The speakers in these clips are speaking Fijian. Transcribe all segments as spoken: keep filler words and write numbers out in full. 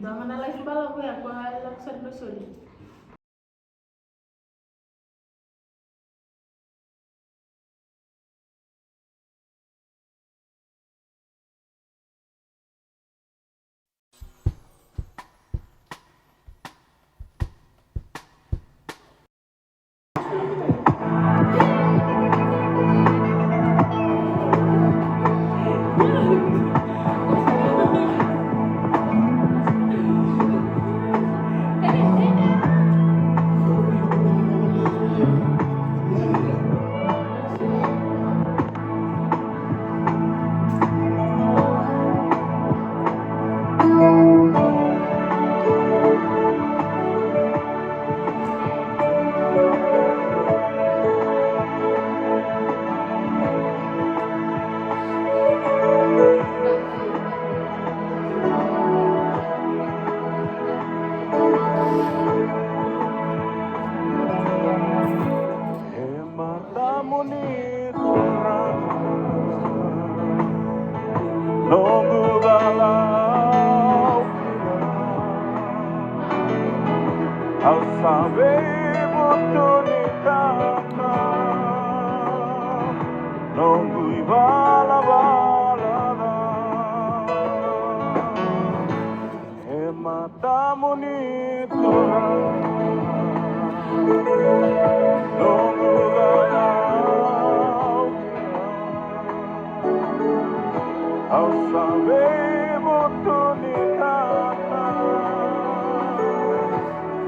Dua ga na live balavu ya, ko a lako sara na soli. E matamuni Turaga, noqu Kalou, au sa veivutunitaka, noqu ivalavala ca. E matamuni Turaga, noqu Kalou, au sa veivutunitaka,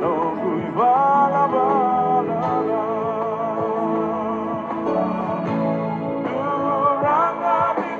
noqu ivalavala ca. Turaga ni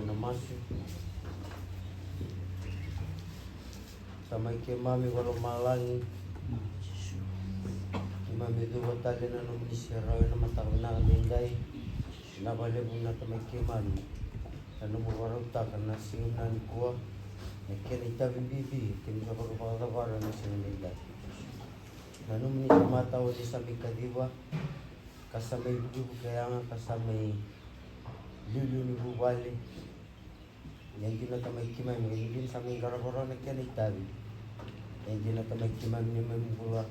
Na masu. Tamai keimami vakalomalagi, keimami cuva tale na nomuni serau ena mataka vinaka edaidai. Vinaka vakalevu na Tamai keimami na nomu vakarautaka na siga vinaka nikua, na kena itavi bibi keimami sa vakacavara na siga edaidai. Na nomuni tamata o ni sa mai kaciva, ka sa mai vukevuke yaga, ka sa mai liuliu ni vuvale. Ia dina Tamai keimami, ia dina sa mai qarava rawa na kena itavi. Ia dina Tamai keimami ni mai bula,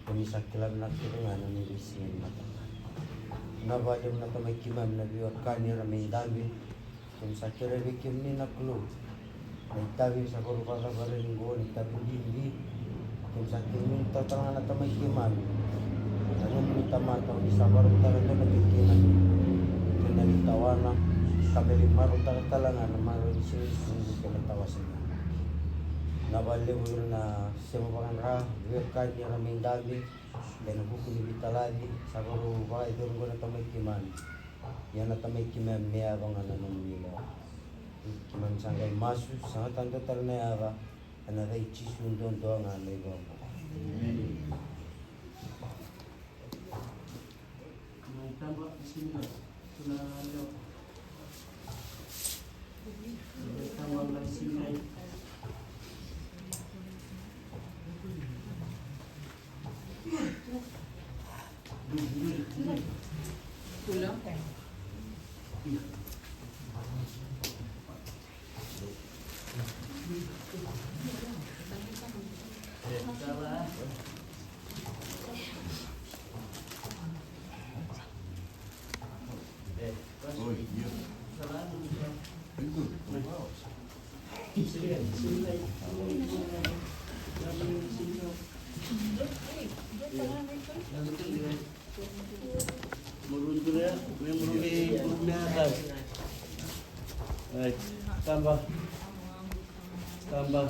ko ni sa kila vinaka kece ga na noda veisiga ni mataka. Vinaka vakalevu na Tamai keimami na veiwekani era mai dabe. Keimami sa kerea vei kemuni na Kalou na itavi ni sa vakarau vakacavara ni qo, na itavi bibi. Keimami sa kemuni tautala ga na Tamai keimami. Na nomuni tamata o ni sa vakarautaka e dua na kai keimami, kena lai tawana, ka me lai marautaka tale ga na marau ni siga ni sucu kei na tawasei. Vinaka vakalevu ira na sema vakadra, veiwekani era mai dabe ena vuku ni veitalaci sa vakarau vakayacori qo na Tamai keimami. Ia na Tamai keimami, me yaco ga na nomuni lewa. Keimami sa qai masu, sa qai tadu tale na yaca, ena yaca i Jisu duadua ga na iVakabula. Emeni. Tamba. Tamba.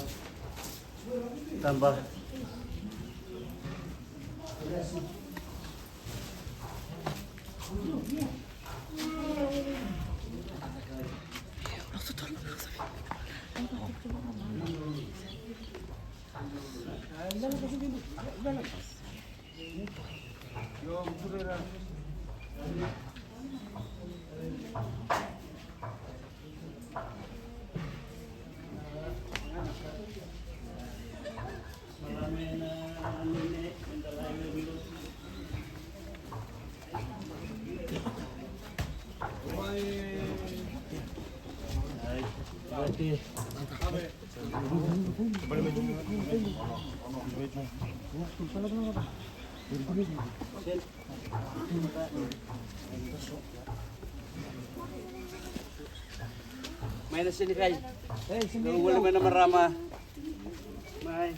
Tamba. Mai na senikai. Dou wale mai na marama. Mai.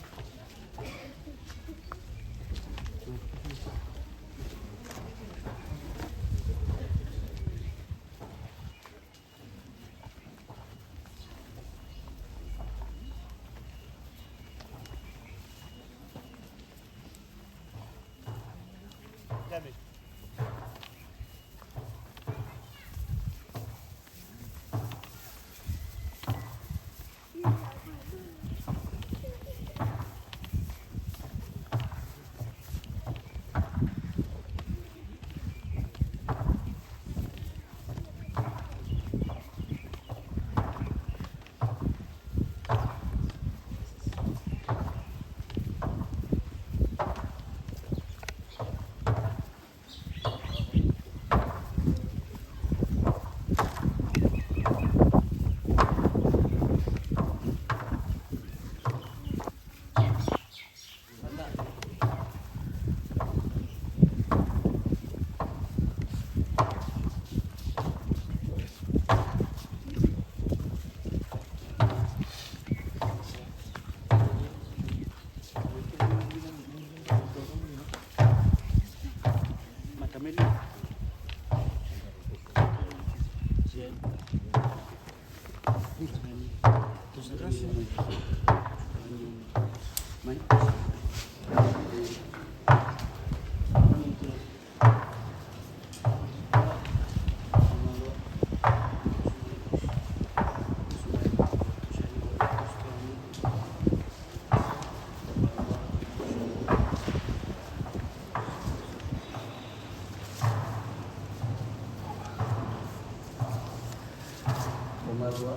Komadua.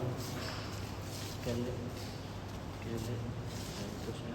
Kele. Kele. Tosa.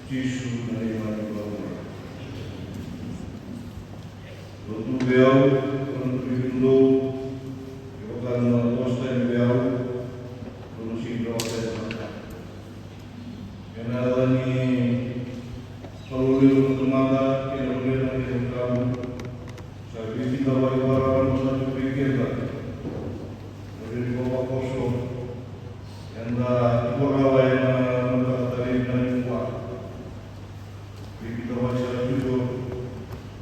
Jisu na neimami Kalou. Lotu vei au, lotu vei kemudou, kevaka na vosa tani vei au, dou na sega ni rawata na ka. Ena yaca ni Kalou levu na Tamada, kei na Luvena, kei na Yalo Tabu, sa veikidavaki vakararaba sara tu vei keda na ivavakoso eda tiko rawa ena mataka vinaka nikua. Veikidavaki sara tiko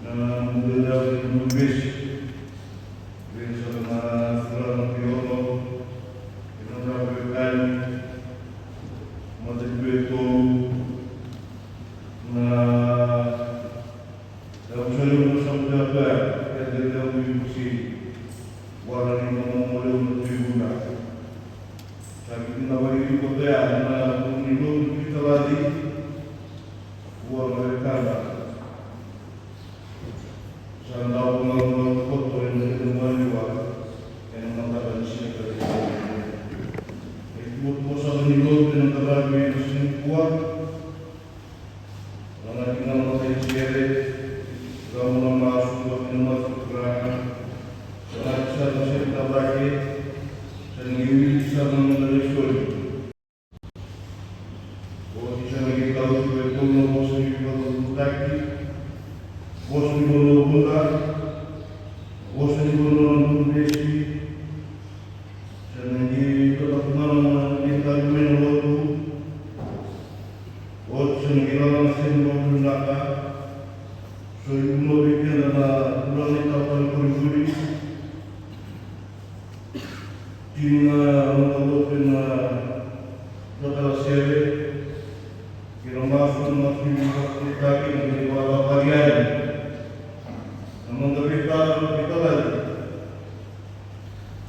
na noda iyau ni Vesi. Vei sara na turaga na Piono, kei na nodra veiwekani, matanitu e tolu, na yau sa levu na samuti koya, kei na yau ni Vesi, vua na neimami momo levu na Tui Vuda. Sa veikidavaki tiko koya ena vuku ni lotu ni Veitalati, vua na wekada. Sa dau vakarau koto ena keda maliwa ena mataka ni siga tale. E tukutuku sara ni lotu ena qaravi ena siga nikua. Lagati ga na matai ni sere, gamu na masu, lagati na masu ni turaga. Lagati sara na sere cake, sa na qai wili sara na noda lesoni. Oti sa na qai tau tiko e tolu na vosa ni veivakacaucautaki, vosa ni vanua vuqa, vosa ni vanua na Vesi, sa na qai tatakunana na qai tau mai na lotu. Oti sa na qai lala na sere ni lotu vinaka. So i vunau vei keda na turaga ni talatala koronivuli. Tini na noda lotu ena dua tale na sere, kei na masu, na masu ni veivakacaucautaki, na veivakacaucautaki yani. Na noda veitara, na veitalai.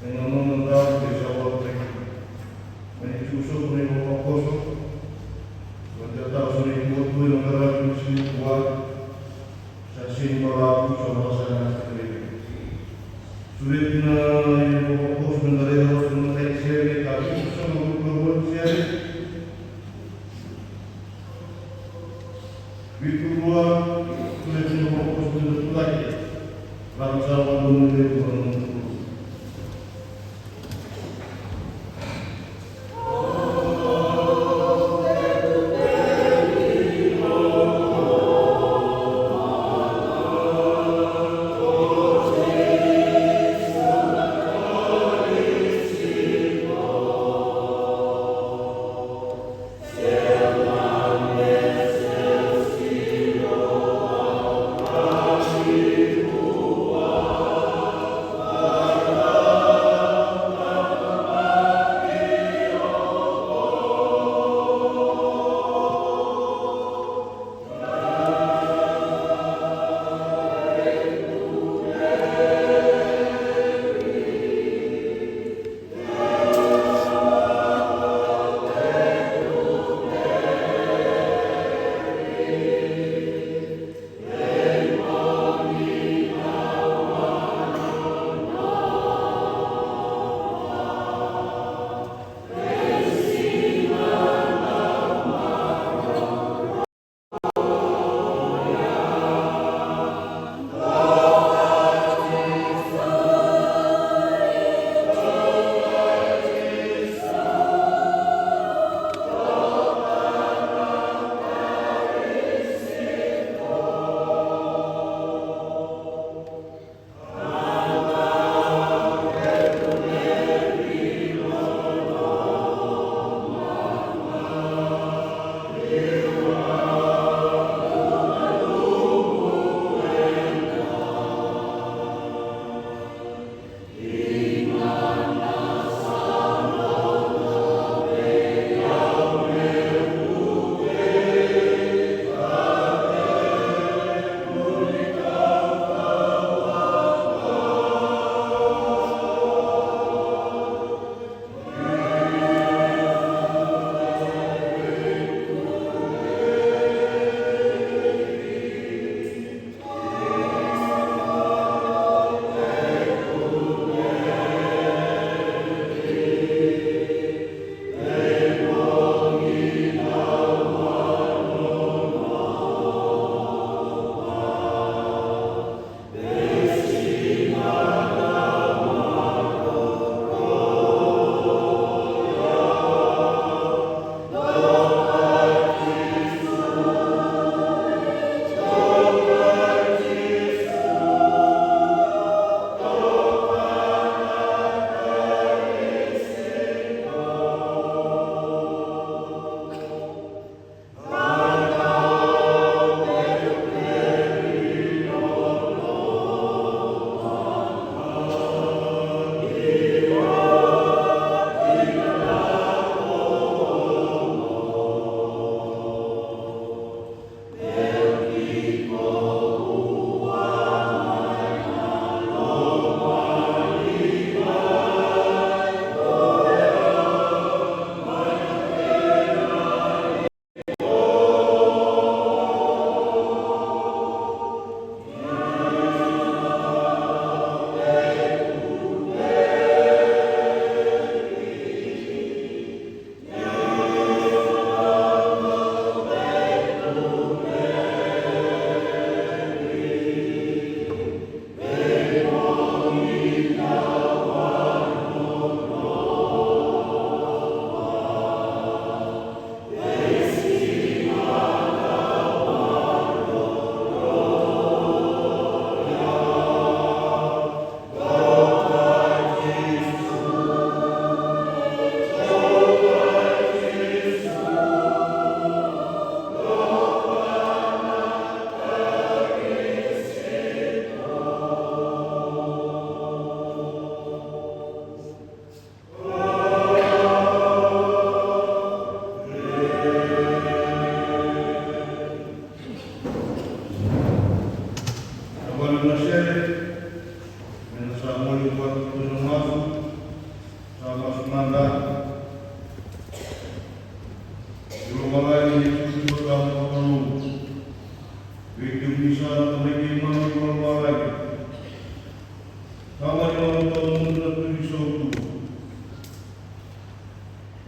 Ena noda dau veisawalataki. Mai tiko sobu na ivavakoso. Vata tau so na itukutuku ena qaravi ena siga nikua. Sa sega ni balavu, sa balavu sara na sere. Sureti na ivavakoso me da raica na matai ni sere, ka vitu sara na rua na sere. Vitu rua, sureti na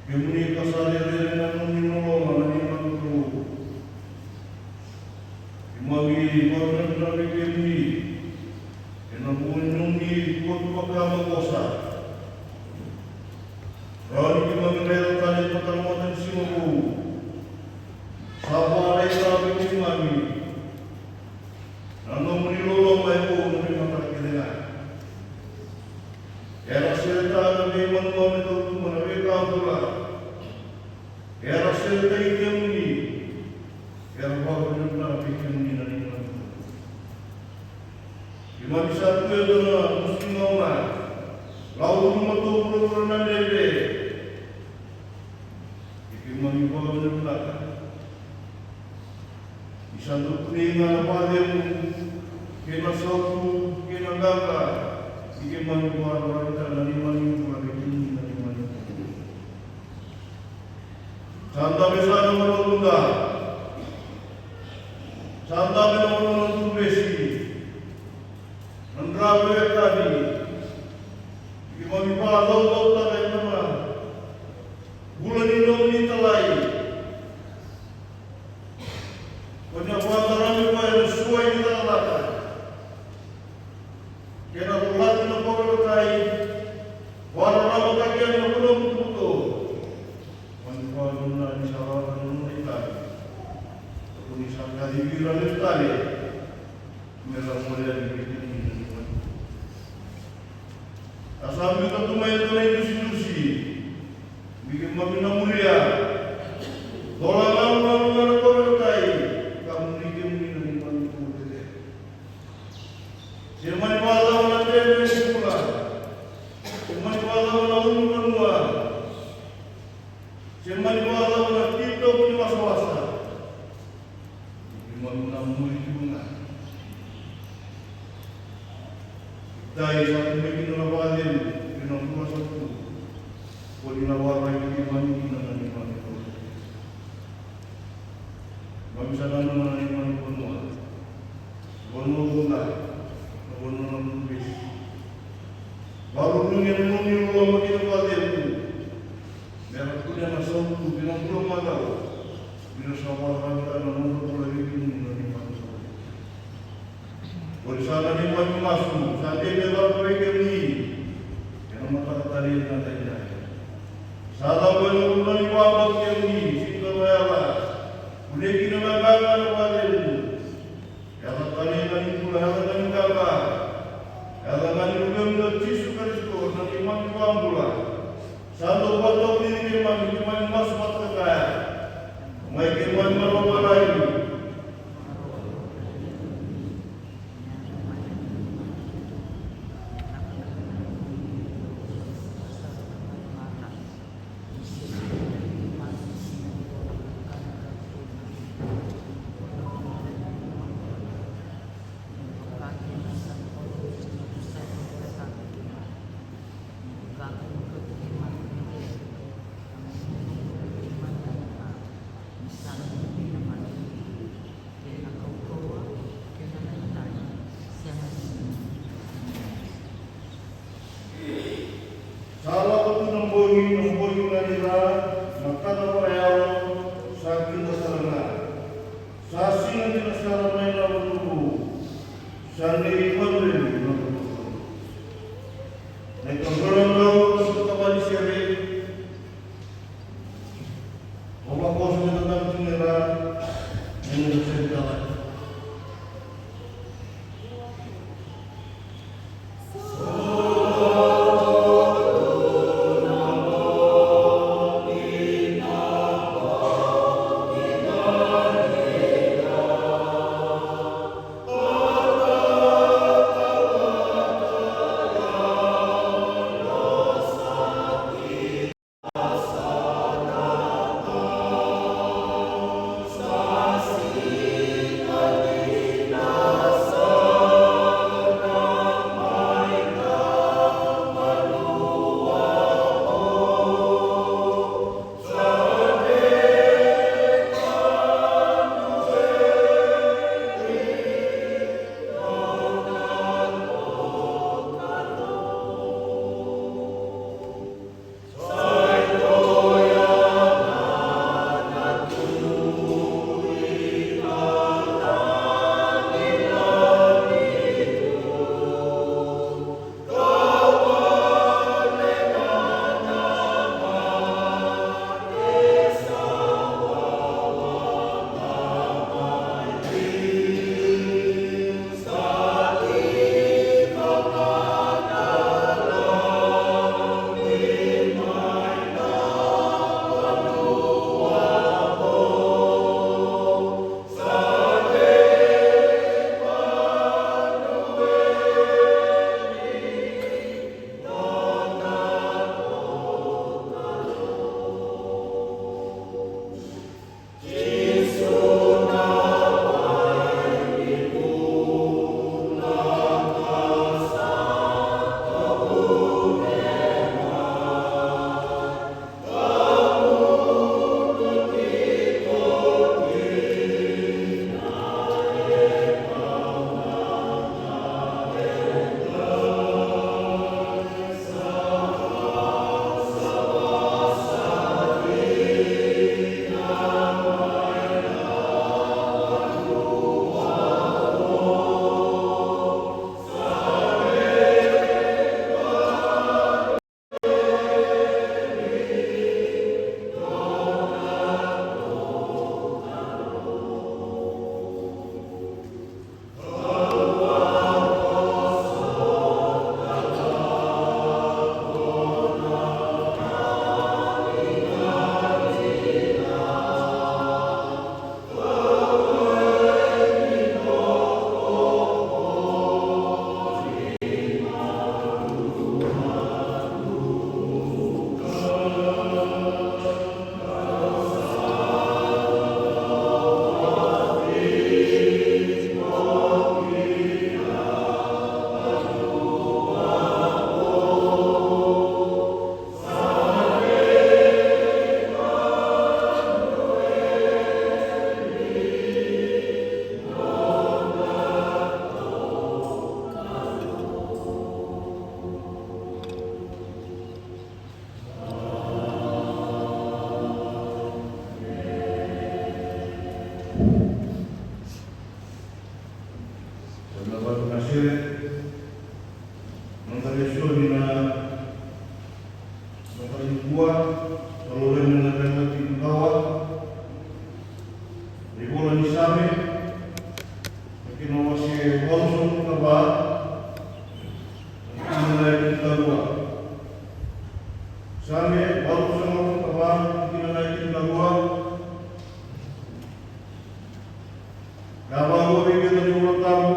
Kemuni ka sa rerere na nomuni loloma na neimami Kalou. Keimami vakavinavinaka vei kemuni ena vuku ni nomuni votu vakamavosa. Rawa ni keimami raica tale ena mataka ni siga vou. Sa vakaraitaka vei keimami na nomuni loloma e vou ena veimataka kece ga. Era seretaka na veivanua me tautuba na veika bula. Era seretaki kemuni. Era vakavinavinaka vei kemuni na neimami Kalou. Keimami sa tu e dua na musuki gauna. Lau rumatou vuravura na dredre. Ia keimami vakavinavinaka. Ni sa dau kunei ga na vakacegu kei na sautu kei na qaqa. Ni keimami vakararavitaka na neimami bula vei kemuni na neimami Kalou. Sa dabe sara na vanua luqa. Sa dabe na vanua na tuvesi. Na dra veiwekani. Ni keimami vakacaucautaka e dua na vula ni nomuni italai. Ko ni a vakacaravi koya na suai ni cakacaka. Kei na colati na kauveilatai, vakararamataki yani na vanua butobuto. Mani vakavinavinaka ni sa rawata na nona itavi. Ko ni sa kacivi ira levu tale. Me ra gole yani vei kemuni na neimami. A sa biuta tu mai e dua na idusidusi. Me keimami na muria. Dola galugalu ga na kauveilatai. Ka muri kemuni na neimami Kalou. Se mani vakacava na dredre ni bula. Se mani vakacava na ulunivanua. Se mani vakacava na titobu ni wasawasa. Ni keimami na muri tiko ga. Dai sa tu mai kina na vakacegu kei na bula sa tu. Ko ni na warai keimami kina na neimami Kalou. Keimami sa nanuma na neimami vanua. Vanua vuqa, na vanua na tuvesi. Vakaruru ena nomuni loloma kei na vakacegu. Me ra kunea na sautu kei na bula makawa. Ni ra sa vakarautaka na nodra bula vei kemuni na neimami Kalou. Ko ni sa na neimami masu, sa dei me caka vei kemuni. Ena mataka talei na daidai. Sa caka ena uluna ni vakabauti kemuni, sega ni dua na yala. Kunei kina na qaqa na vakacegu. Yaca tani ga ni bula, yaca ga ni qaqa. Yaca ga ni Luvemuni o Jisu Karisito, na neimami iVakabula. Sa dau vakataucini keimami, keimami masu vata kaya. Mai keimami na loma lagi. Vua, sa laurai mai na Veiyalayalati Makawa, na ivola ni Same, na kena wase walusagavulu ka va, na tikina e tinikarua. Same walusagavulu ka va, na tikina e tinikarua. Ka vakavuqa vei keda na iVola Tabu,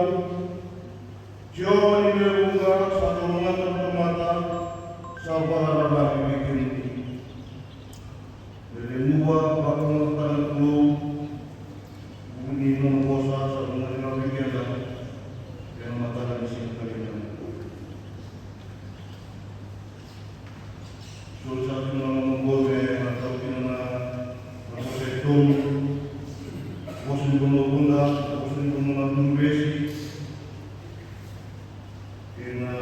Jiova ni lewe vuqa, sa dau lomana na tamata, sa vakararavi vei kemuni. Me lemuva, vakalougatataka na Kalou, vuku ni nona vosa sa dau lomana vei keda ena mataka ni siga talei. Sa tu na loma qo me na taukena na, na vosa e tolu, vosa ni vanua vuqa, vosa ni vanua na Univesi, kei na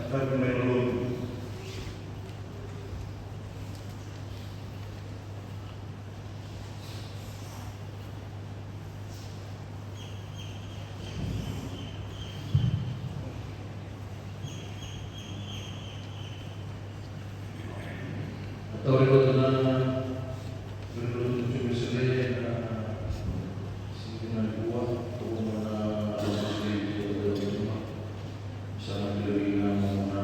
tavi mai na lotu. A tauri koto na, na lotu tu me sere na sini na kua, ko na sere tu na tuma. Sa na kiri na mo na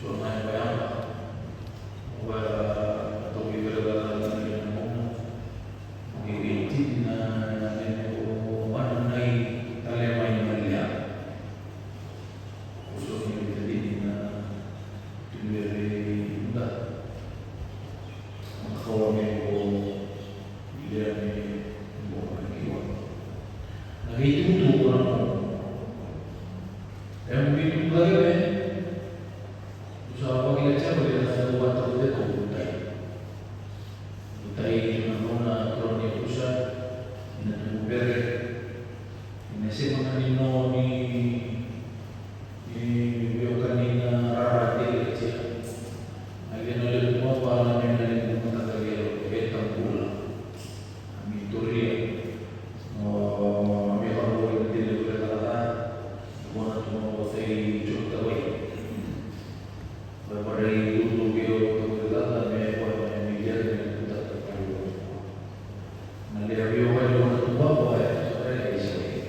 Jona e Vayaba. Vaya toki vere la la la la la. Ni vei tini na nene ko mana nai tale mai na lia. Ko so ni vei tini na tini vere muda. Makawa me ko lia me ko na kiwa. Na vei tutu ko na ko. E mo vei tutu la ke me. Kusa vakila tiko le na sa dua tau te ko utai. Utai tu na nona toro ni kusa, ina tuku bere, ina sema na ni no ni, ni vioka ni na rara dele tia. A ia na levu mapa na me na levu mataka lero, e tabula. A mi toria, o, a mi kalo e dele vere kala, o na tu mo tei jota wai. Vaivara i lutu vei o Tavuilala me vua na media me kutaka mai o. Na lea vei o vale o na tuba vua e tusa e isa e.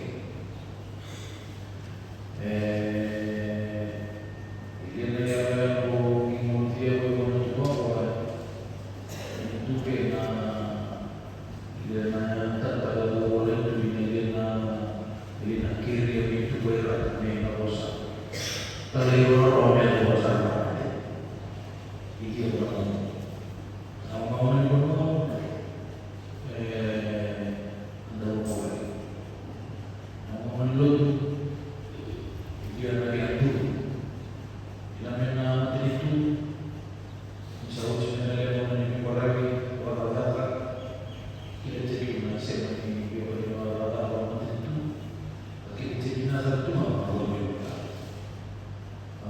E, i lea na lea vei o ki motia vei o na tuba vua e. Tuke na Ia na tata o Laitu ina ia na, ia na keri a vei tuba ira me na vosa. Tala i roro me na vosa na mate. I ia na mate. Au na ona ni vanua. E, na vanua. Au na ona ni lotu. I ia na ia tu. Ina me na matanitu. Ni sa oti me na lewe ni veiqaravi vakacakacaka, kila tiko na sema ni veiqaravi vakacakacaka vakamatanitu, ka kila tiko na sa tu ga vakacakacaka. A,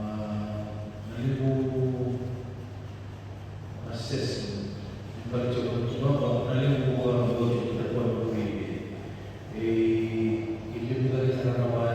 na levu assessment, ni bali tiko na tuvava, na levu vakaboji ni takua na kuive. E, e levu cake sara na wa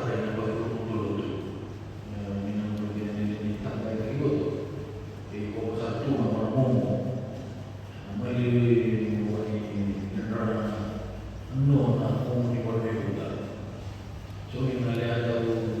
tarai na vakatotolo tu. Ni na mudu kina ni ni takai ki koto. E ko sa tu na mara momo. Na mai wani na drana no na momo ni wani kuta. So ni na le ata u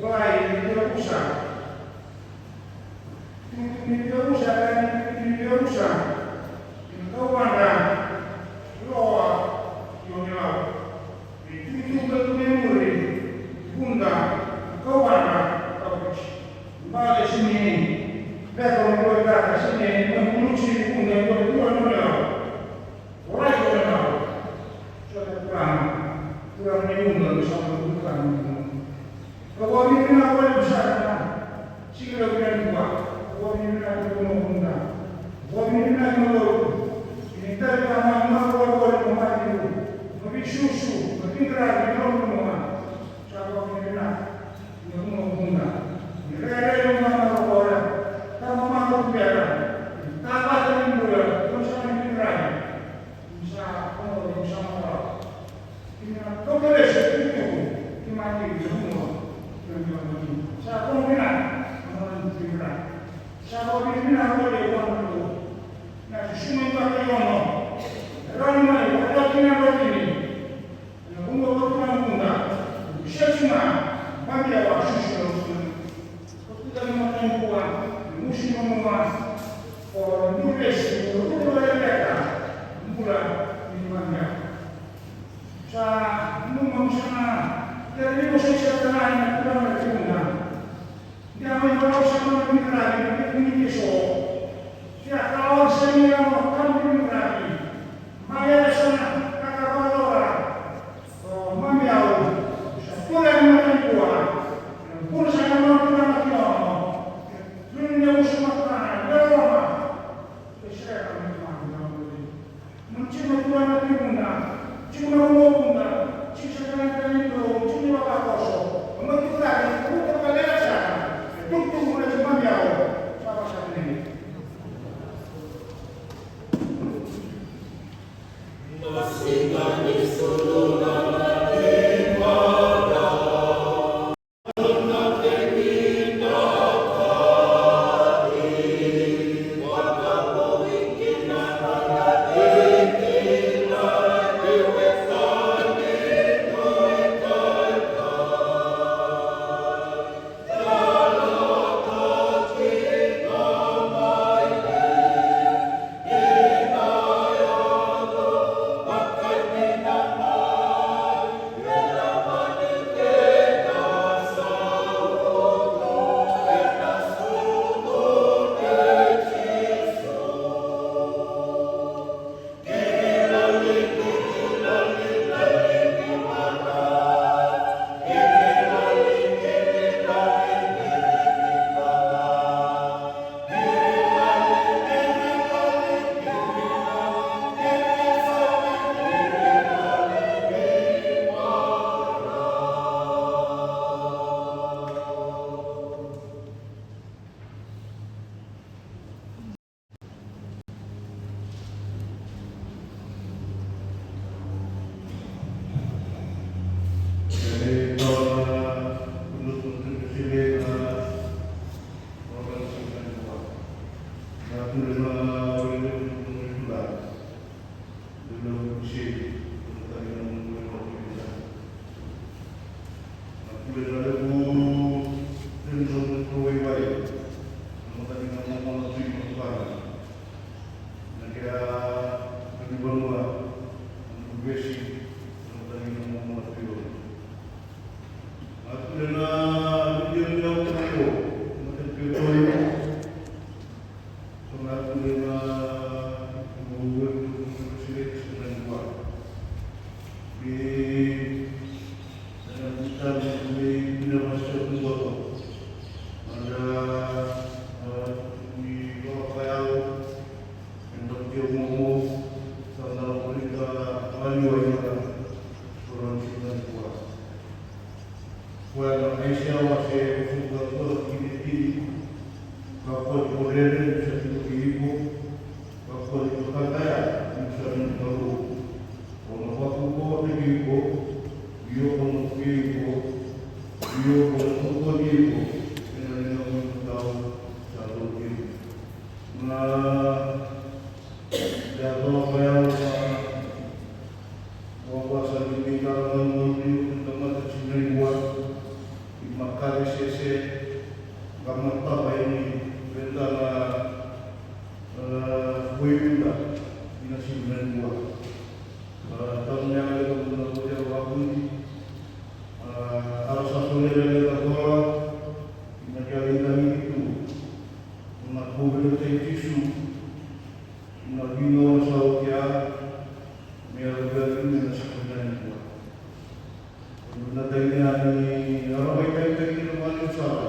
volai ni Pilavusa. Tutu ni Pilavusa, ka ni tutu ni Pilavusa. Ni kauvadra, loa, io ni lau. Ni tutu ka tu ni muri, vuda, kauvadra, kauvadra. Bale sini, beka mo dua kaka sini, mo bulusi, vuda, mo dua, dua, dua, dua. Volai ko na nau. So na kurama. Kurama ni uga, ni sa na kurama ni uga. Ka vavinavinaka wale ko sara na. Sigi la wina ni kua. Ka vavinavinaka ko na uga. Ka vavinavinaka ko na uga. Ini tali ka ma ma ko ko ko ma ni uga. Ma vi susu, ma vi kara ni uga. Sa vavinavinaka. Ni uga uga. Ni rere ni uga ma ko ko. Ka ma ma ko ko. Sima mua o Nuvesi, o Ruto Rebeka, bula ni mania. Sa mua musa na tere ni vosa isa tanai na kula na kula. Dia mai vara sa mana ni kula ni kula ni keso. Sia kawa sa ni ya ma kula ni kula ni. Mai ya sa na kakavalora. O mami au sa kula ni mata ni kua. Kula sa na mana kula na kiono. Kula ni usu matana, ni roma. Ke sera na mami au. Machina tua na tibuna, china rua bunda, chisa kana tani do, chini wakakoso, machina tani, kuta kalera sana, tuktuk muna chimami au, sama sana ni. Koya na Aisea wase ruasagavulu ka dua, tikina e tini. Kakua ni ko rere, niu sa tiko kei iko. Kakua ni ko taqaya, niu sa nomu Kalou. Au na vakaukauwataki iko, io ko na vukei iko, io ko na tokoni iko ena ligamu imatau sa dau tiko. Na Ia toka ya na wawasa ni veika na gauna ni tamata sinai vua, i makare sese, ka matava ini veda na, e, koiuda ina sinai vua. E, tauna ya le ka muna koya vakuni, e, ara sa solia le ka tola, ina kea le itani tu, na koiuda i Jisu, Na vinaka sa oti ya, me yacova ni na sega ni dua. Na taina ni a ra vakaitaitaki na maliwa sara.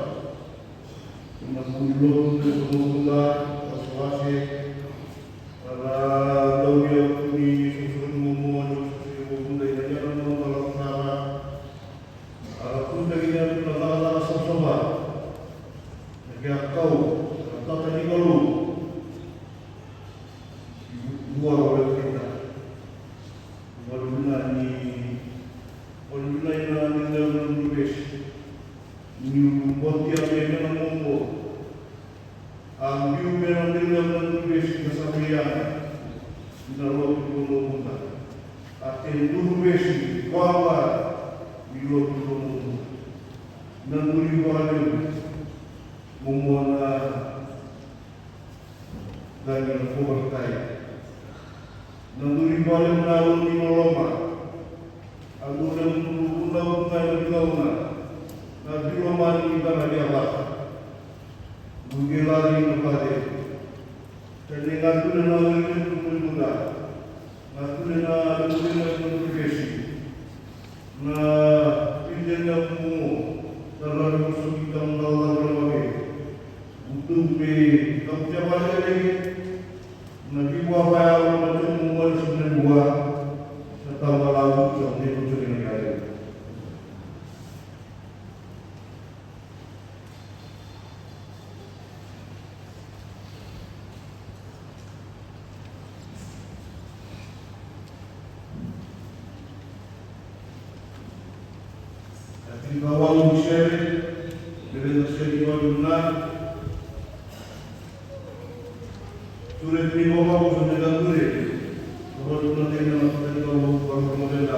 Na vuni lotu, na vuni lotu, na wasewase. A ra dau via kuni sosomi momo, na wasewase, na vuni lotu, na yara na maliwa sara. A ra kutaki na cakacaka savasava. Na kea kau, na tata ni Kalou. Vua o Epita. Vua o Epita ni, vua o Epita ni na, ni na, ni na, ni na vesi. Ni botia me na momo. A biu me na dela na nuvesi na Sameriana, ni na lotu ko Novuda. A te nuvesi wawa ni lotu ko Novuda. Na nuri valevu, momona Cagi na kovaratai. Na duri vale na ulu ni loloma. A duri na duri vunau na gauna. Na vilomani ni kana via vaka. Dugi lagi na vale. Kani ga duri na duri na duri na duri. Nga tule na levu na Portugesi. Na pide na kumu na lari musu ki tamu na lalo na wake. Utu pe tamu te wale rege. Na viwa vaya na temu wale sa na viwa. Na tawa la utu sa na viwa. Ati na wau ni sere, bere na sere ni wau na. Ture ni wau wau sa na ture. Wau na tena na tena wau wau na tena.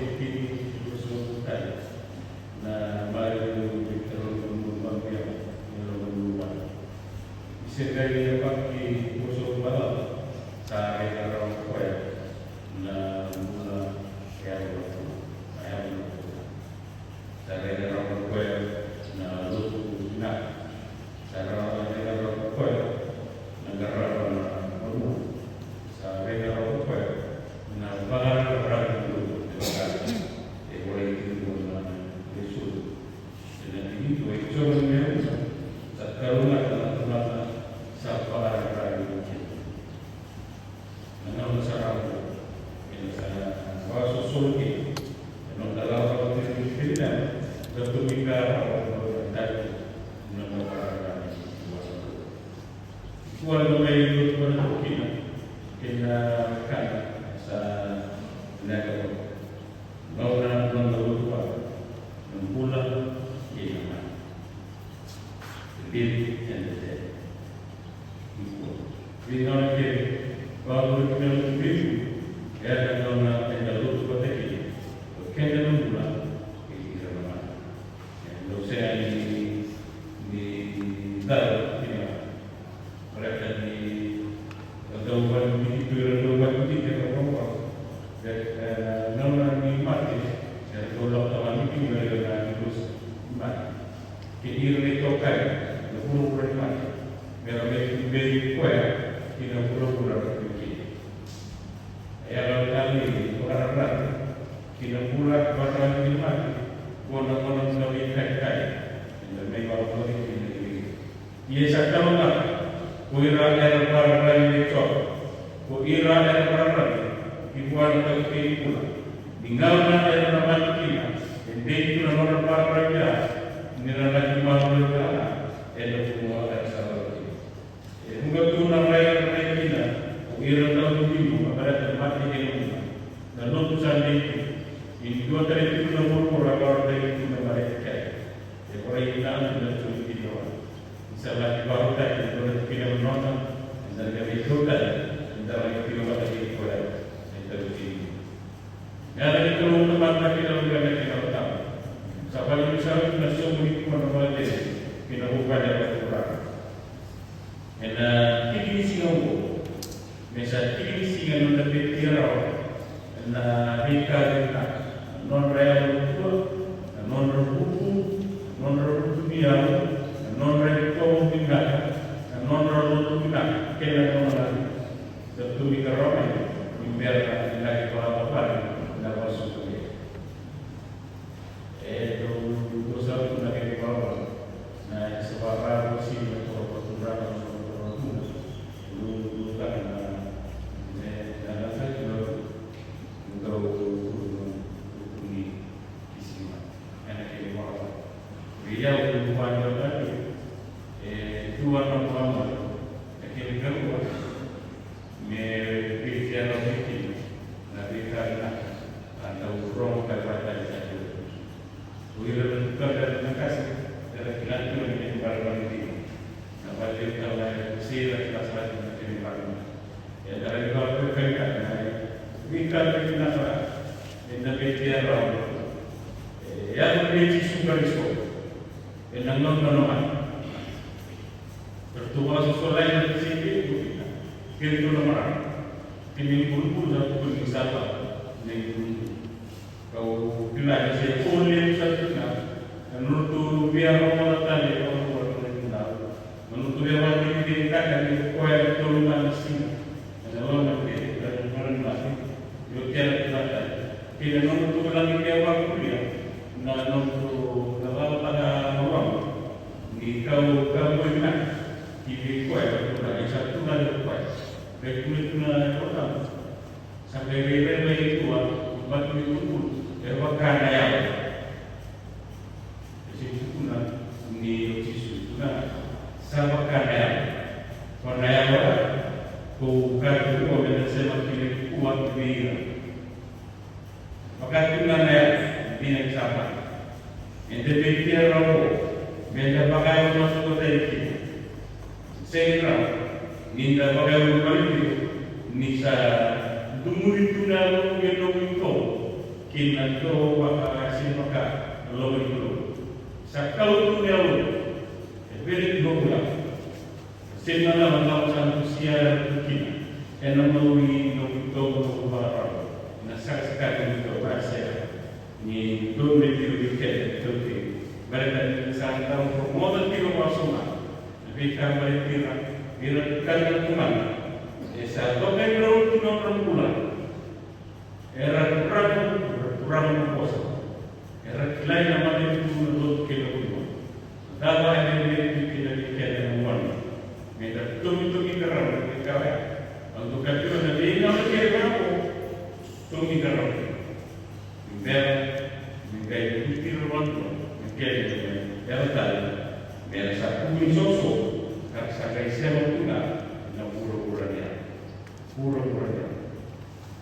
tikitiki ni ruasagavulu ka tolu. Na Marika ruasagavulu ka tolu, na Marika ruasagavulu ka tolu. Ni se qai yabaki ruasagavulu ka tolu, sa raica rawa ko koya na bula e yavu na bula, na yavu na bula. Sa raica rawa ko koya na lotu vinaka. Sa raica rawa ko koya na qarava na vanua. Sa raica rawa ko koya na vakararavi ni lotu e volai tiko na Lesoni. Ena tikina e jioni, sa kalougata na tamata sa vakararavi ni lotu. Na gauna sara ga oqo, eda sa vakasosomi kina ena noda lako vata kei na Kalou, da tomika rawa na noda dai, na noda vakararavi vua na Kalou. Nikua eda mai lotu vata kina, kei na wekada sa vinaka vata. Gauna na noda lotu vata, na bula kei na mate. Live and the dead. Nikua. Veigauna kece, vakavulici na lotu vei ira, ena gauna eda lotu vata kina, o keda na bula, kei ira na mate. Eda dau sega ni, ni cala kina, baleta ni ra dau vakadidike, tu ira dau vakadidike, era dau vakadidike, e, na gauna ni mate, era dau lako taumada kina, era na ni mate. Kei ira na itokani, na vuravura ni mate, me ra mai tuberi koya ki na vuravura ni kina. E yalataki ni vakararavi ki na bula vakararavi ni mate, qo na gauna ni veikaikai eda mai vakabauti kina. Ia sa kalougata ko ira era vakararavi vei Jiova, ko ira era vakararavi ki vua na Kalou ni bula. Ni gauna era na mate kina, e dei tu na nodra vakararavi ya, ni ra na laki maroroi tale ga ena vanua era sa lako kina. E vuqa tu na rai era rai kina ko ira na dauliga, baleta na mate e dina. Na lotu sa dei tu. Ni dua tale tiko na vuravura e vakarautaki tu na mate kece. E vakaraitaka na Tui Jiova. Ni sa laki vakarautaki na dua na tikina vanua, eda na qai veikau tale, eda na qai tiko vata kei koya ena Tui Jiova. Yaca ni Kalou na Tamada kei na Luvena kei na Yalo Tabu. Sa vakavinavinaka na soqo nikua na vale kei na vuvale vakaturaga. Ena tiki ni siga oqo, me sa tiki ni siga ni noda veitia rawa ena veika vinaka, na nodra yalo tua, na nodra vuku, na nodra vuku ni yalo, na nodra itovo vinaka, na nodra lotu vinaka, kei na nodra Sa tu ni karua mai ni bera ni laki vakavakari na vasu vale. E dou dou sa tu na kena ivalavala na isa vakarau sini na toro vakaturaga na toro vakaturaga. Dou dou taka na na na na na dou dou dou ni kisima. Ena kena ivalavala. Vei au dou vakadua tale e dua na ivalavala. Na kena ikarua. Me veitia rawa kina na veika vinaka a dau rogo ka vata e sa dau. O ira na tukada na kasa era kila tiko na kena ibalebale dina. Na vale tala e se ira kila sara tiko na kena ibalebale. E dara ni vakaveikaika na veika vinaka e na veitia rawa. E yaco vei Jisu Karisito. E na gauna mai. Ratou vakasosolai na tisaipeli ko Pita kei ratou na marama. Kei na ibulubulu sa tukuni ni sa lako na ibulubulu. Kau kila ni se ko levu sa tukuna na nodratou via rogoca tale e vakarua na ibulubulu. Na nodratou via vakadinadinataka ni koya na tolu ga na siga. Ena loma ni ke, ena loma ni mate, io kena kena tale. Kei na nodratou laki ke vakuria, na nodratou na valataka na loma. Ni kau kau boi vinaka, ki vei koya na turaga, e sa turaga o koya. Kai kune tuna e kotama. Sa kai rairai mai e tua, batu ni tukulu, e vaka na yawa. E sega ni tukuna ni o Jisu, tukuna sa vaka na yawa. Ko na yawa ko kaya tu ko me na sema kina ki kua ki vei ira. Vaka tu na na yawa, dina ni sa vaka. E de vei ira o, me na vaka yawa na soko dai kina. Sega ni rawa ni da vakayavalivali tiko ni sa dumuri tu na yalomu e nomu itovo kei na dro vakasinimaka na loma ni Kalou. Sa kau tu na yalomu e vere ni nomu yavu. Sega na lava sa dusia tu kina ena maui nomu itovo, nomu vakarau, na sakasaka nomu itovo, a sega. Ni dodonu me tiko vei keda na taukei. Baleta ni sa dau rogoca tiko vakasobu na veika baleti ira, ira tale na turaga. E sa dokai rau tu na nodra bula. Era turaga, era turaga na vosa. Era kilai na matanitu na lotu kei na vanua. Cava e vei vei tu kina vei keda na gone? Me da tomitomi ka rau na veika oya. Au dokai tiko na veigauna kei na gone. Tomi ka rau. Ni bera ni qai vukitira vakadua na kena ivalavala tale me ra sa kuvu ni soso ka ra sa qai sema tu ga na vuravura ni yalo. Vuravura ni yalo.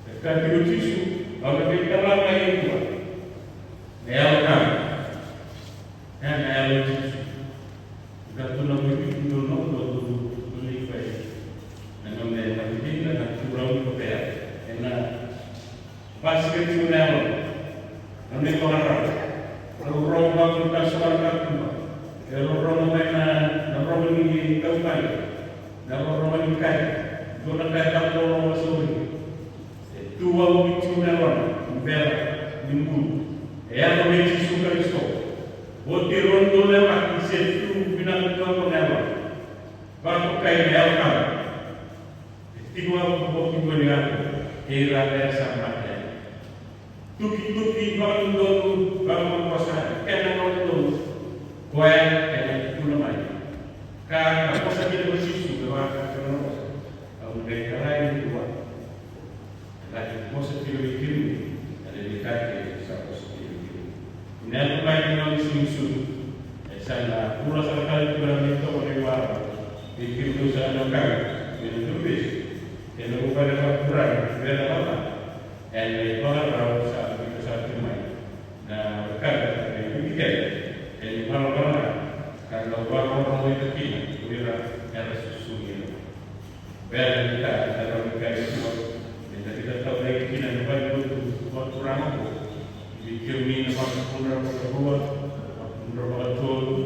E kaya tiko o Jisu, au na qai tala mai e dua na yalo tani. E na yalo o Jisu. Ka tu na mai vitu dua na dua tu tu ni pai. Na nona e na vitu na na tu rau ni kotea. E na Basika tiko na yalo, na nona ivakarau. Na rorogo vakavinaka sara na kuba. E rorogo mai na, na rogo ni kaukani. Na rorogo ni kai. Dua na kai tabu rorogo sa ori. E tu vakavinaka tiko na yalona, ni bera, ni bulu. E yaco vei Jisu Karisito. Oti e rua na dolu e vaki, se tu vinaka tiko na yalona. Vakatokai na yalo tabu. E tiko vakaboki qo ni gata kei ira era sa mate. Tukituki vakadodonu, vakavosa, kena gauna donu. Koya ena tukuna mai. Ka, ka vosa kina ko Jisu, me vaka kena vosa. Au na qai tarai ni dua. Ena qai vosa kina vei kemuni, ena veika kece sa vosa kina vei kemuni. Ena yaco mai na gauna ni siga ni sucu. E sa na bula sara tale tiko na veitoko ni vara. Vei kemudou sa na kawa, vei na dou vesi. Kei na vuvale vakaturaga, vei na lala. Ena ivakarau sa biuta sara tu mai na wekada, ena biuta keda ena ivalavala ga, ka na vakarorogo ita kina ko ira era susugi ira. Bera ni ka na rawa ni ka e dua, me da veitatau cake kina na valenilotu vakaturaga Kemuni na makudra vakarua, makudra vakatolu,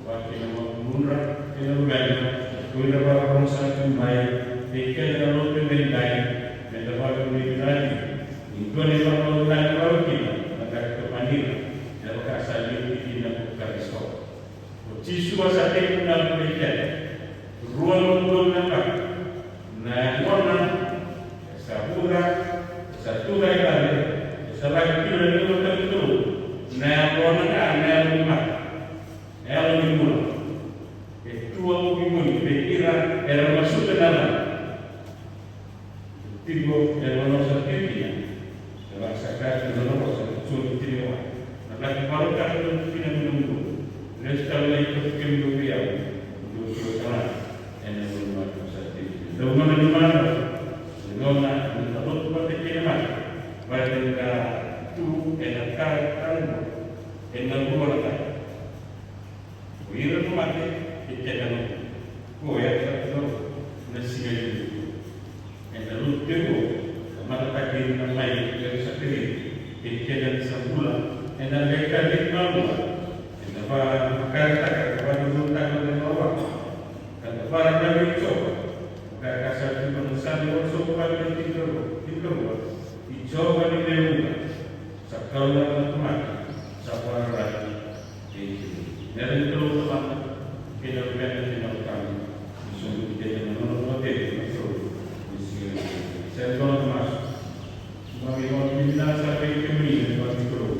vaka kina makudra kei na luvena, ko ira vakarorogo sara tu mai, kei keda na lotu edaidai, meda vakanuinui vinaka ni dua na ivakavakauqeti vaka kina na qaqaco ni ra, me vaka sa liu kina ko Karisito. O Jisu a sa tekivu na vukei keda. Rua na udolu na ka. Na yagona e sa vuca, e sa tucake tale, e sa laki kina na liga ni Kalou. Na yagona ga na yalo ni mate, na yalo ni bula. E tu a vukibuni vei ira era masuta na yalo. Tiko e lolosa tiko kina. E vaka sa kaya na vosa ni Joni tiniwa. Na laki marautaka na kina ni nomu. Lesu tale lai koto kemi nomu yau. Dou tiko tala. Ena loma ni sa tiko kina. Dau nona ni marautaka. Ni nona ni talotu vata kei na mate. Vata ni ka tu ena ka e ka. Ena rua na ka. Ko ira na mate, e keda na bula. Ko e sa tu na siga ni bula. Ena lotu tiko, ka matataki ira na mai, e sa keri, e keda ni sa bula, ena qai ka ni malua, ena vakayagataka, ka vakadodonutaka na malua. Ka da vakararavi Jiova, ka ka sa tu na sa ni oso ka ni tikarua, tikarua, i Jiova ni lewe vuqa, sa Kalou na tamata, sa vakararavi. Thank you. Nera ni Kalou Tamada, kei na Luvena kei na Yalo Tabu, ni sobu kei na nona vakatekivu na Kalou, ni siga ni Kalou. Sa dua na masu. Keimami vakavinavinaka sara vei kemuni na Kalou.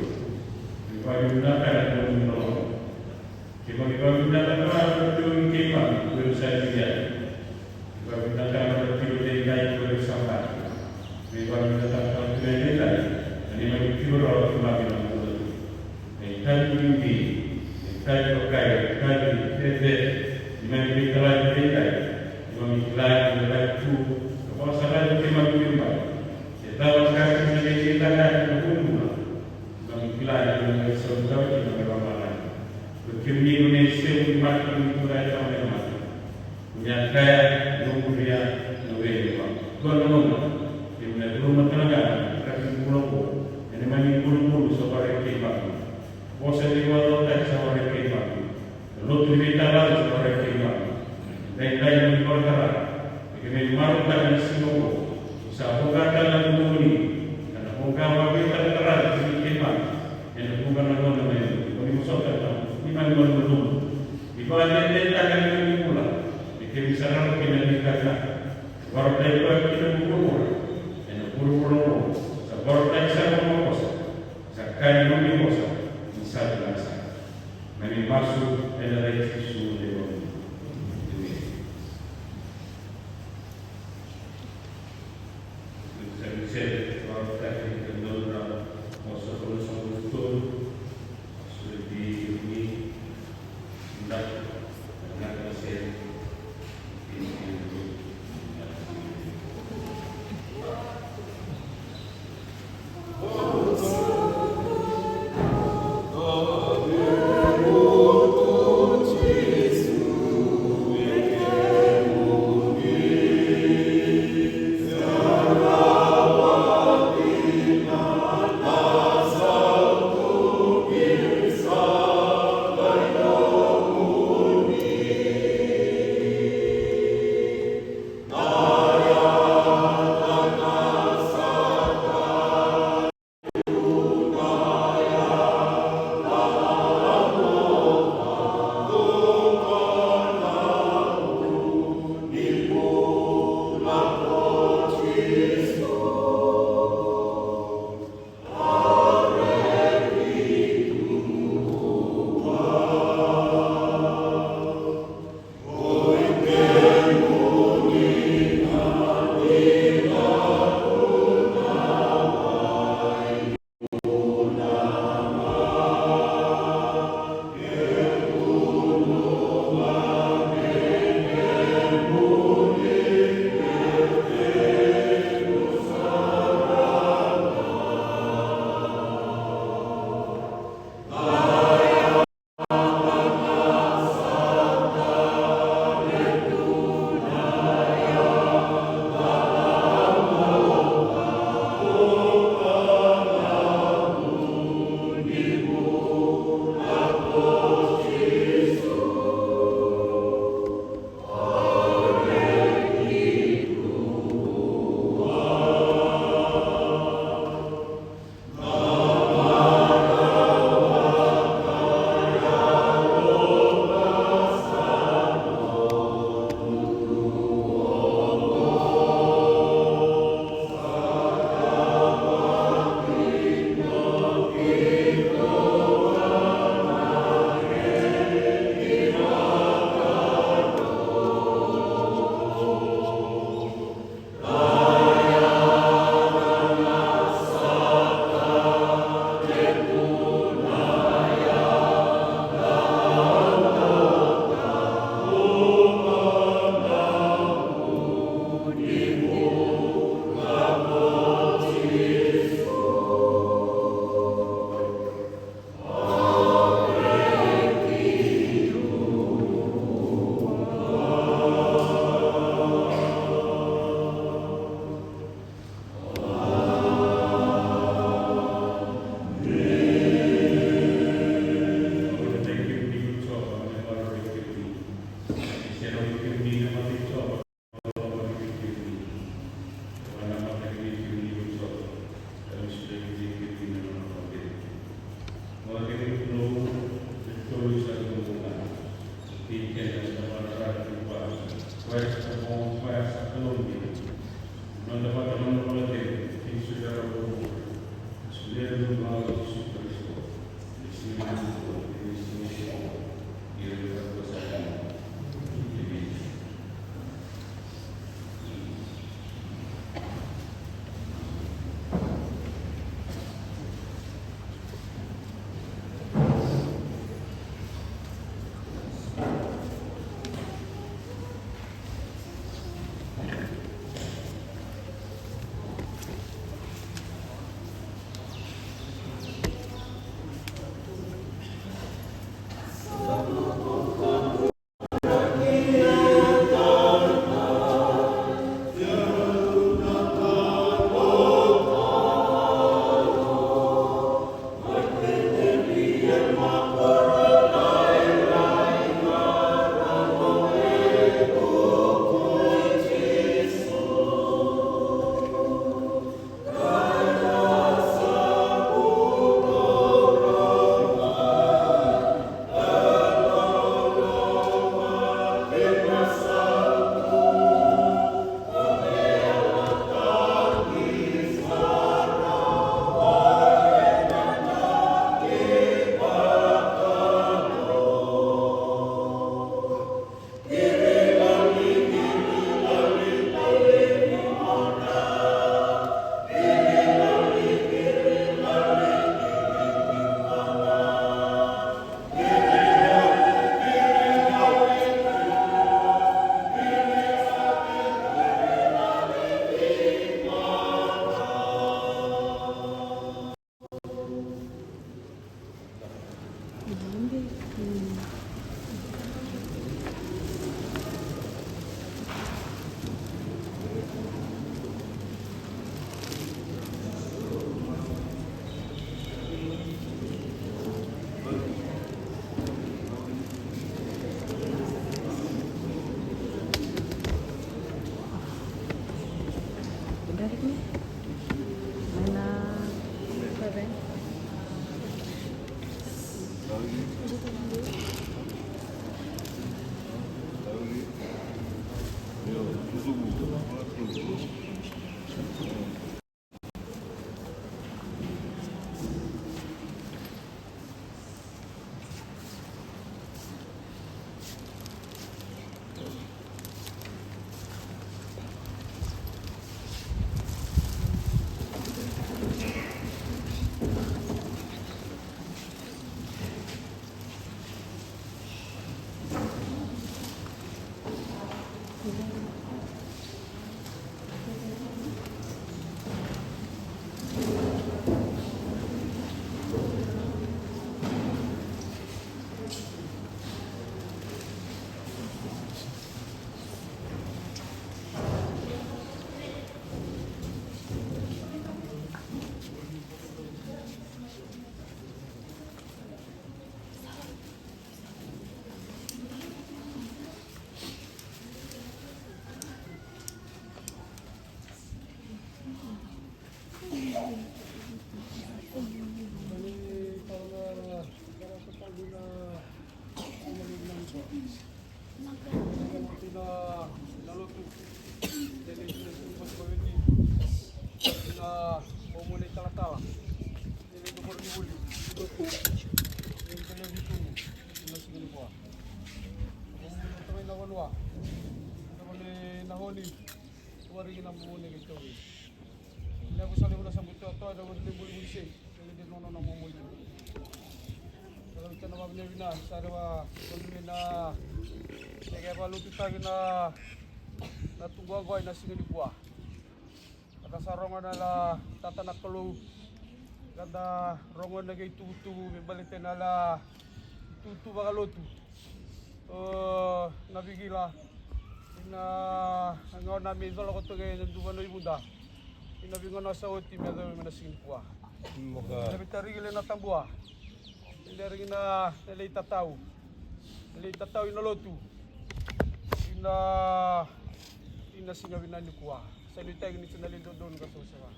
Keimami vakavinavinaka na nomuni loloma. Keimami vakavinavinaka na Kalou ni keimami, ko ira sa liu yani. Keimami vakavinavinaka na Kalou ni keimami sa mate. Keimami vakavinavinaka na Kalou ni keimami na neimami tiko rawa keimami na bula. Na itavi bibi, na itavi dokai, na itavi cecere, keimami veitalai veitalai, keimami kila ni na rai tu, ka vakasaqara keimami keimami. E cava na ka keimami na qai cakava ena vuku ni bula. Keimami kila ni na qai sautaka keimami mai lomalagi. Ko kemuni ko na isevu ni mate, ko na tura e tama na mate. Ko ni a kaya, noqu ria na were ni vatu. Dua na gauna, keimami na curuma tale ga na ka ni bula oqo. Ena neimami bulubulu sa warai keimami. Vosa ni vakarautaki sa warai keimami. Na lotu ni veitalanoa sa warai keimami. Daidai ni vakatara. Keimami marautaka na siga oqo. Sa voqa tale na nomuni. Ka na voqa vakaveitaratara vei keimami. Ena vuqa na gauna mai. Ko ni vosota na neimami malumalumu. Ni vakadedetaka na neimami bula. Ni keimami sa rawa kina ni kaka. Vakarautaki koya ki na vuravura. Ena vuravura oqo. Sa vakarautaki sara na vosa. Sa kaya na nomuni vosa. Ni sa vinaka sara. Keimami masu ena yaca i Jisu na iVakabula. Emeni. Na tubu oqo ena siga nikua. Ka da sa rogo na la tata na Kalou. Ka da rogo na kei tuvutuvu me baleta na la tuvutuvu vakalotu. O na vigila ina gauna me icola koto kei na duva na ivuda. Ina vigauna sa oti me yacova me na siga nikua. Ina vitarigile na tabua. Ina rigi na lei tatau. Na lei tatau ina lotu. Ina ina siga vinaka nikua. Sa nuitaki ni sa na lei dodonu ka savasava.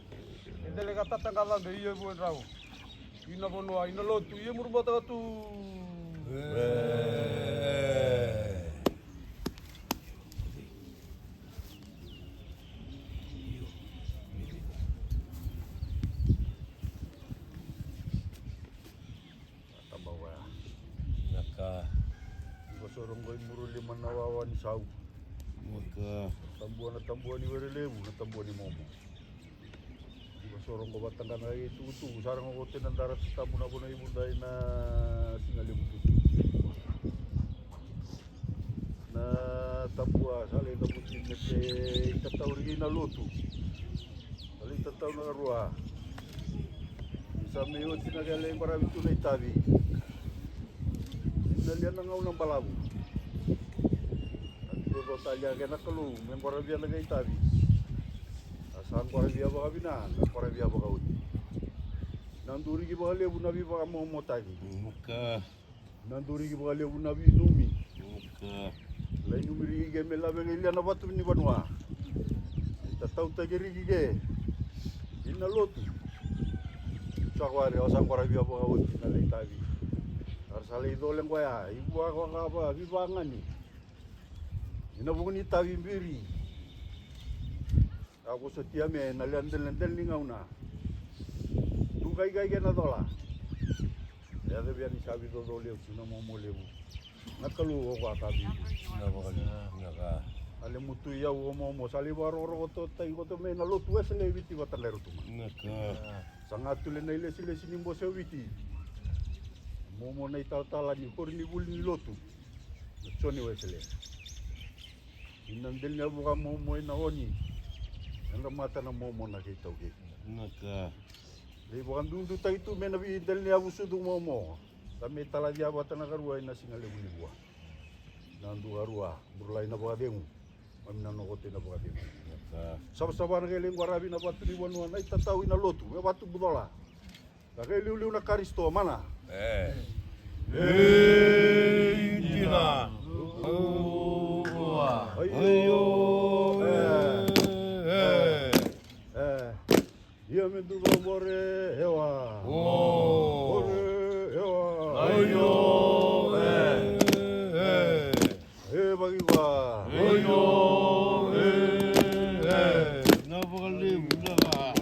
E dele ka tata ka cabe ia vua drau. Ina vanua, ina lotu, ia muru mataka tu. Taba vaya. Naka. Ivasoro qo i muru lima na wawa ni sau. Naka. Tabua na tabua ni were levu, na tabua ni momo. Ivasoro qo vataqana i tukutuku, sa ra qo kote na dara tabu na vona i vudai na siga levu tutu. Na tabua sa lai cavuti me ke i tatauri na lotu. Sa lai tatau na karua. Ni sa mai oti na kele i qaravi tu na itavi. Ni na lia na gauna balavu. Sa ni coco talia ke na Kalou me qaravia na kei tavi. A sa qaravia vakavina, na qaravia vakaoti. Na duriki vakalevu na vivakamomotaki. Muka. Na duriki vakalevu na vinumi. Muka. Lai numi riki ke me lave ke lia na vatu ni vanua. Tatautaki riki ke. Ina lotu. Sa koya re, o sa koya ra via vakaoti na lai tavi. Ara sa lai cole koya, i vua koya ka va, vivagani. Ina vuku ni tavi biri. A ko sotia me na lea deledele ni gauna. Tu kaikai ke na cola. E yaco via ni sa vicoco levu, na momo levu. Na Kalou o koya ka vivi. Na vakalevu, na ka. A le mutu i au o momo, sa lai vakaroroko to tai koto me na lotu Wesele e Viti vata na Rotuma. Na ka. Sa ga tule na i lesilesi ni bose o Viti. Momo na i talatala ni kori ni vuli ni lotu. Na Joni Wesele. Ina deli ni a vuka momo ina oni. Ena mata na momo na kei tau kei. Na ka. Lei vakadudutaki tu me na videli ni a vusudu momo. Sa me talacia vata na karua ina siga levu ni vua. Na du karua, burulai na vakacegu. Mami na nokote na vakacegu. Na ka. Savasava na kei lei qwaravi na vatu ni vanua na i tatau ina lotu. Me vatu bucola. Sa kei liuliu na Karisito, mana. E. Ei, dina. Aio. Aio. E. E. E. Ia me duva vore, ewa. O. Vore, ewa. Aio. E. E. E vaki va. Oi, o, e, e. Na vakalevu, na ka.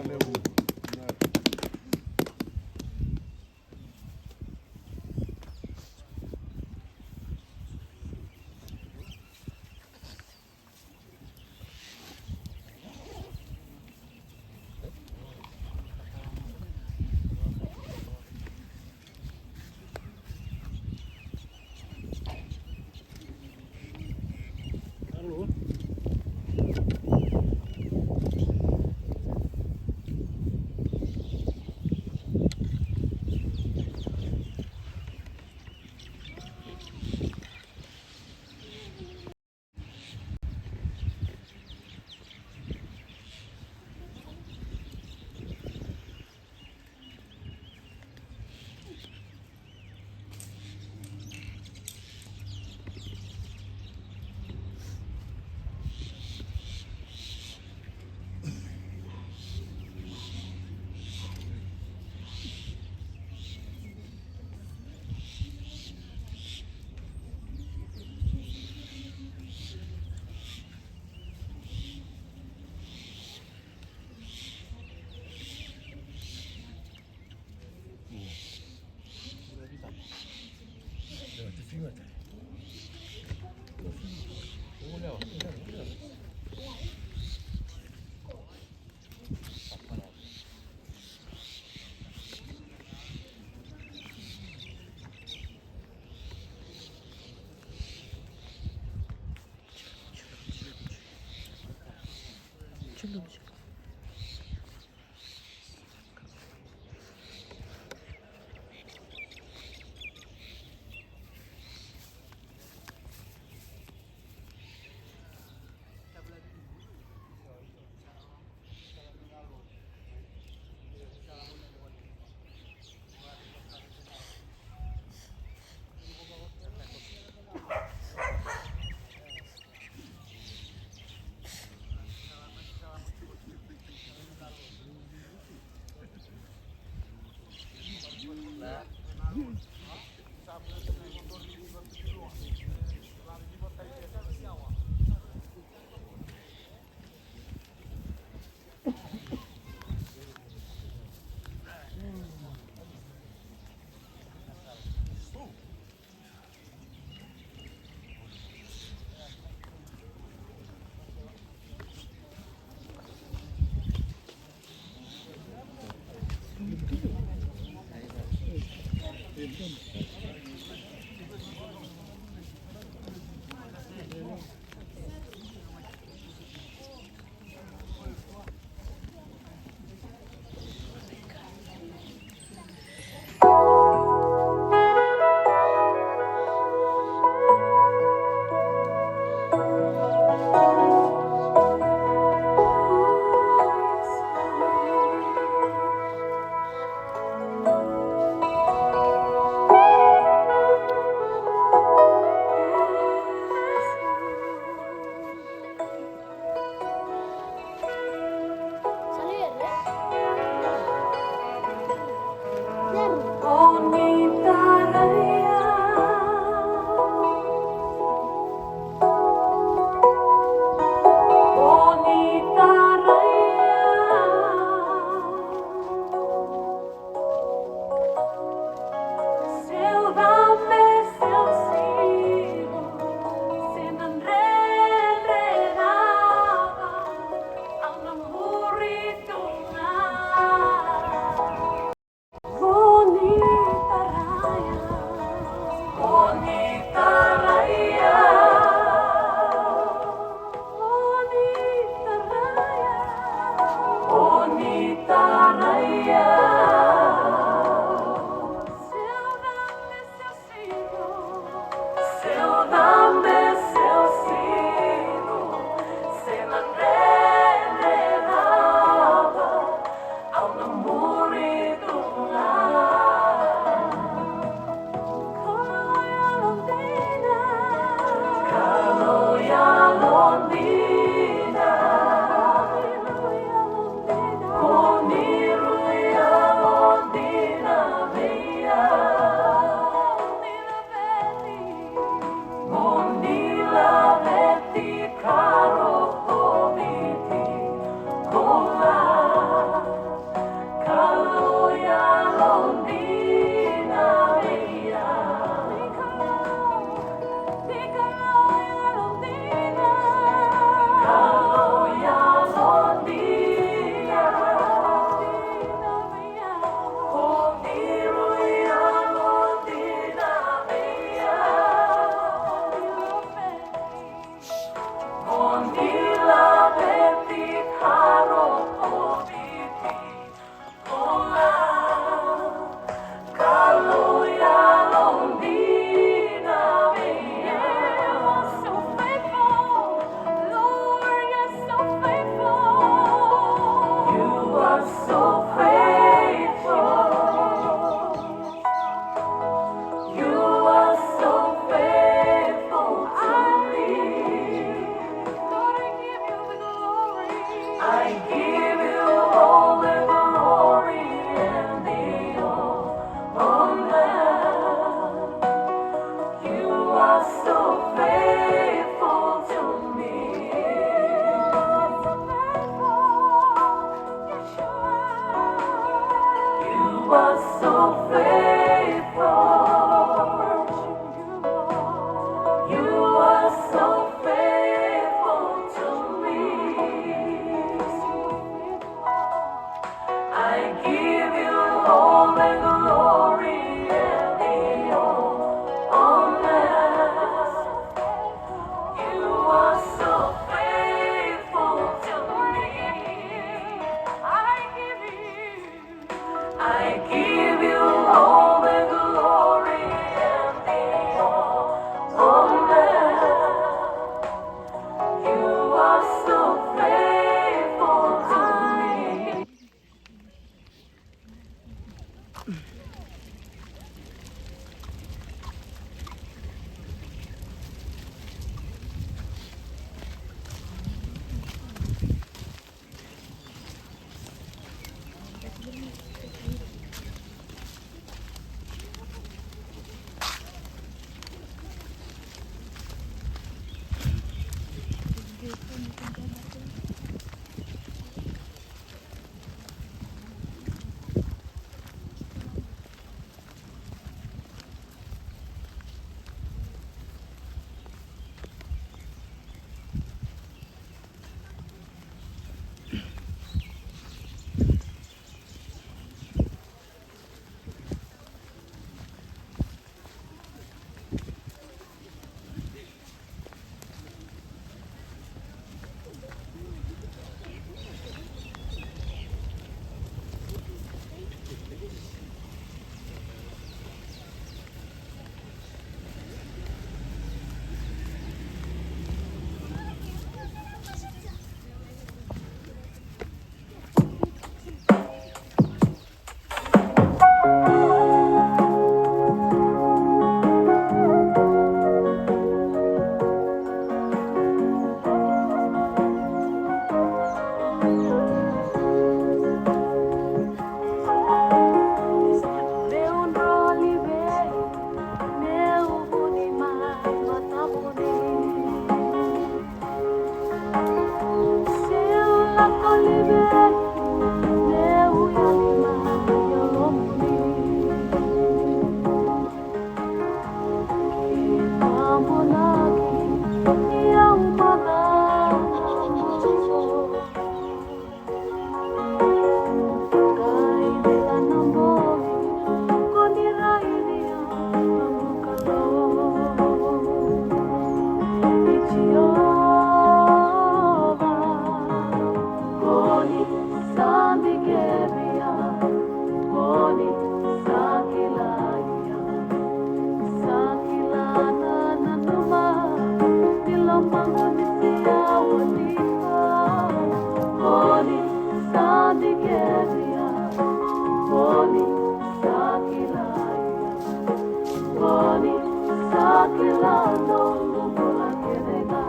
Kila nomu bula kece ga.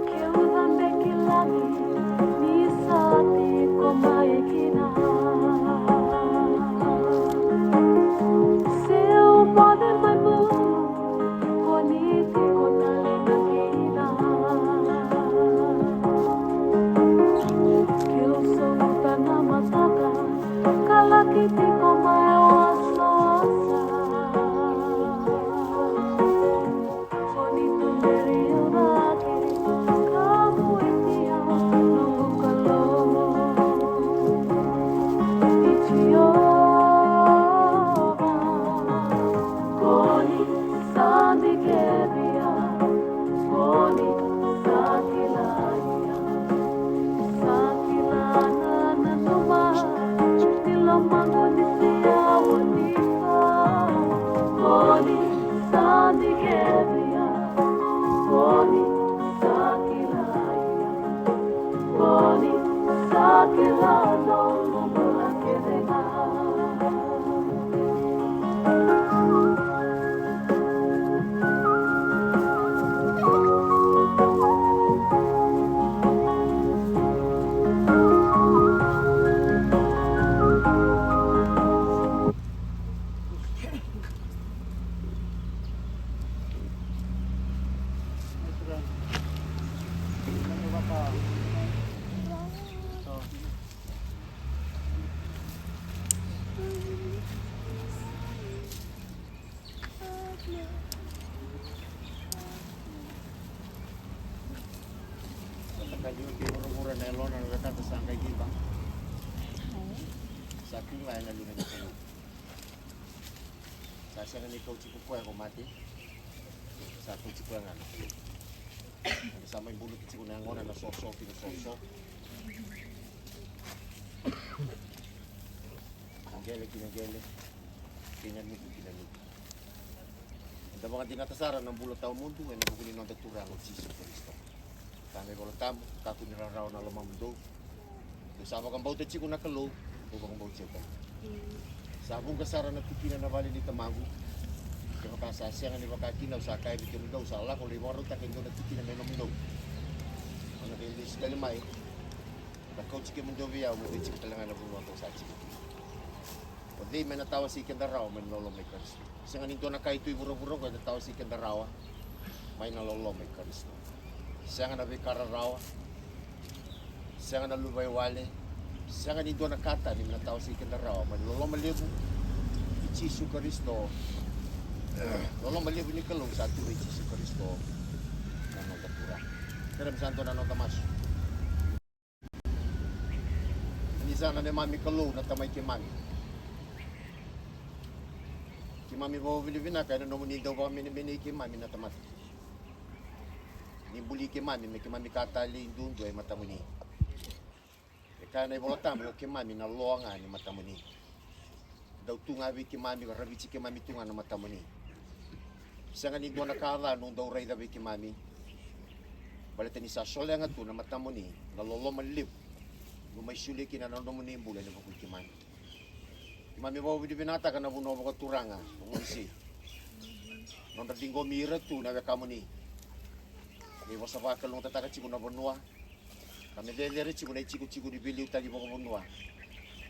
Keuca me kila ni sa tiko mai kina. Se au moce mai bulu, ko ni tiko tale ga kina. Keu sovuta na mataka, ka laki tiko mai wasawasa. Ko ni tuberi au cake, ka vueti au noqu Kalou. Ni Jiova, ko ni sa dikevi au, ko ni sa kilai au. Sa kila na nanuma ni lomaqu ni sia o iko. Ko ni sa dikevi au, ko ni sa kilai au, ko ni sa kila noqu bula kece ga. Sa takali oti e vuravura na yalona na wekada sa qai ciba. Sa tu ga ena liga ni Kalou. Sa sega ni kauti koya ko mate. Sa kauti koya ga na Kalou. Eda sa mai buluti tiko na yagona na soso ki na soso. Na qele ki na qele. Ki na nuku ki na nuku. Eda vakadinata sara na bula tawamudu ena vuku ni noda Turaga o Jisu Karisito. Ka na iVola Tabu, kakua ni rarawa na lomamudou. Dou sa vakabauta tiko na Kalou, dou vakabauti au tale. Sa vuqa sara na tikina na vale ni Tamaqu. Kevaka sa sega ni vaka kina, au sa kaya vei kemudou, au sa lako lai vakarautaka e dua na tikina me nomudou. Au na qai lesu tale mai. Da kauti kemudou vei au, mo dou tiko tale ga ena vanua kau sa tiko kina. O cei me na tawasei keda rawa mai na loloma i Karisito? Sega ni dua na ka e tu e vuravura oqo eda tawasei keda rawa mai na loloma i Karisito. Sega na veika rarawa, sega na luvaiwale, sega ni dua na ka tani me na tawasei keda rawa mai na loloma levu i Jisu Karisito. Loloma levu ni Kalou sa tu vei Jisu Karisito na noda Turaga. Kere me sa dua na noda masu. Ni sa na neimami Kalou na Tamai keimami. Keimami vakavinavinaka ena nomuni dau vakamenemenei keimami na tamata. Ni buli keimami me keimami ka talei duadua e matamuni. E kaya na iVola Tabu, o keimami na loa ga ni matamuni. Dau tu ga vei keimami, ka raviti keimami tu ga na matamuni. Sega ni dua na ka ca no dau raica vei keimami. Baleta ni sa solega tu na matamuni na loloma levu no mai solia kina na nomuni bula ena vuku i keimami. Keimami vakavinavinakataka na vanua vakaturaga o Vonisei. Nodra ciqomi ira tu na wekamuni. Ni vosa vakalougata tiko na vanua. Ka me cecere tiko na itikotiko ni veiliutaki vakavanua.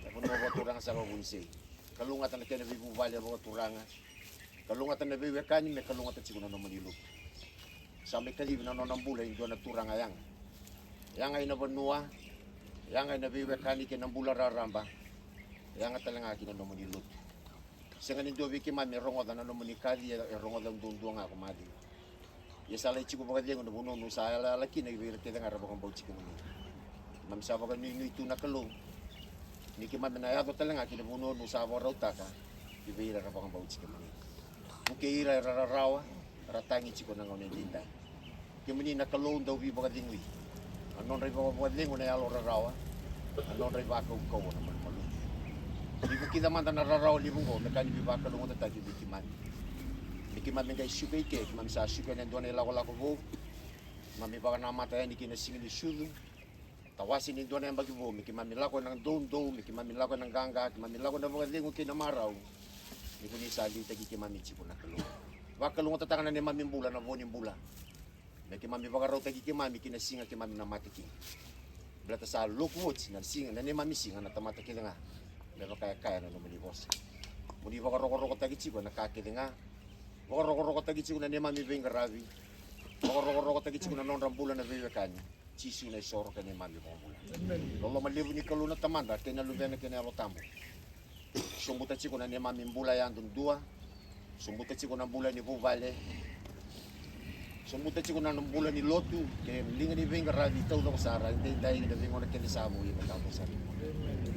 Na vanua vakaturaga saka o Vonisei. Kalougata na kena veivuvale vakaturaga. Kalougata na veiwekani me kalougata tiko na nomuni lotu. Sa mai kacivi na nona bula e dua na turaga yaga. Yaga ina vanua, yaga ina veiwekani kei na bula raraba. Yaga tale ga ki na nomuni lotu. Sega ni dua vei keimami e rogoca na nomuni kaci, e rogoca duadua ga ko Maciu. Ia sa lai tiko vakacegu na vanua no sa yalayala kina vei ira kece ga era vakabauti kemuni. Keimami sa vakanuinui tu na Kalou ni keimami na yaco tale ga ki na vanua no sa vakarautaka vei ira era vakabauti kemuni. Vukei ira era rarawa, era tagi tiko na gauna edaidai. Kemuni na Kalou dau veivakacegui. A nodra ivakavakacegu na yalo rarawa, a nodra ivakaukauwa na malumalumu. Ni vukica mada na rarawa levu oqo me ka ni veivakalougatataki vei keimami. Me keimami qai suka i ke, keimami sa suka ena dua na ilakolako vou. Keimami vakanamata yani kei na siga ni sucu. Tawase ni dua na yabaki vou, me keimami lako ena doudou, me keimami lako ena qaqa, keimami lako ena vakacegu kei na marau. Ni ko ni sa liutaki keimami tiko na Kalou. Vakalougatataka na neimami bula na vo ni bula. Me keimami vakarautaki keimami ki na siga keimami na mate kina. Baleta sa loku oti na siga, na neimami siga na tamata kece ga. Me vaka e kaya na nomuni vosa. Mo ni vakarokorokotaki tiko na ka kece ga. Vakarokorokotaki tiko na neimami veiqaravi. Vakarokorokotaki tiko na nodra bula na veiwekani. Jisu na isoro kei na neimami vakabula. Loloma levu ni Kalou na Tamada kei na Luvena kei na Yalo Tabu. Sobuta tiko na neimami bula yadudua. Sobuta tiko na bula ni vuvale. Sobuta tiko na bula ni lotu kei na liga ni veiqaravi taucoko sara edaidai kei na veigauna kece sa vo ina taucoko sara. Emeni.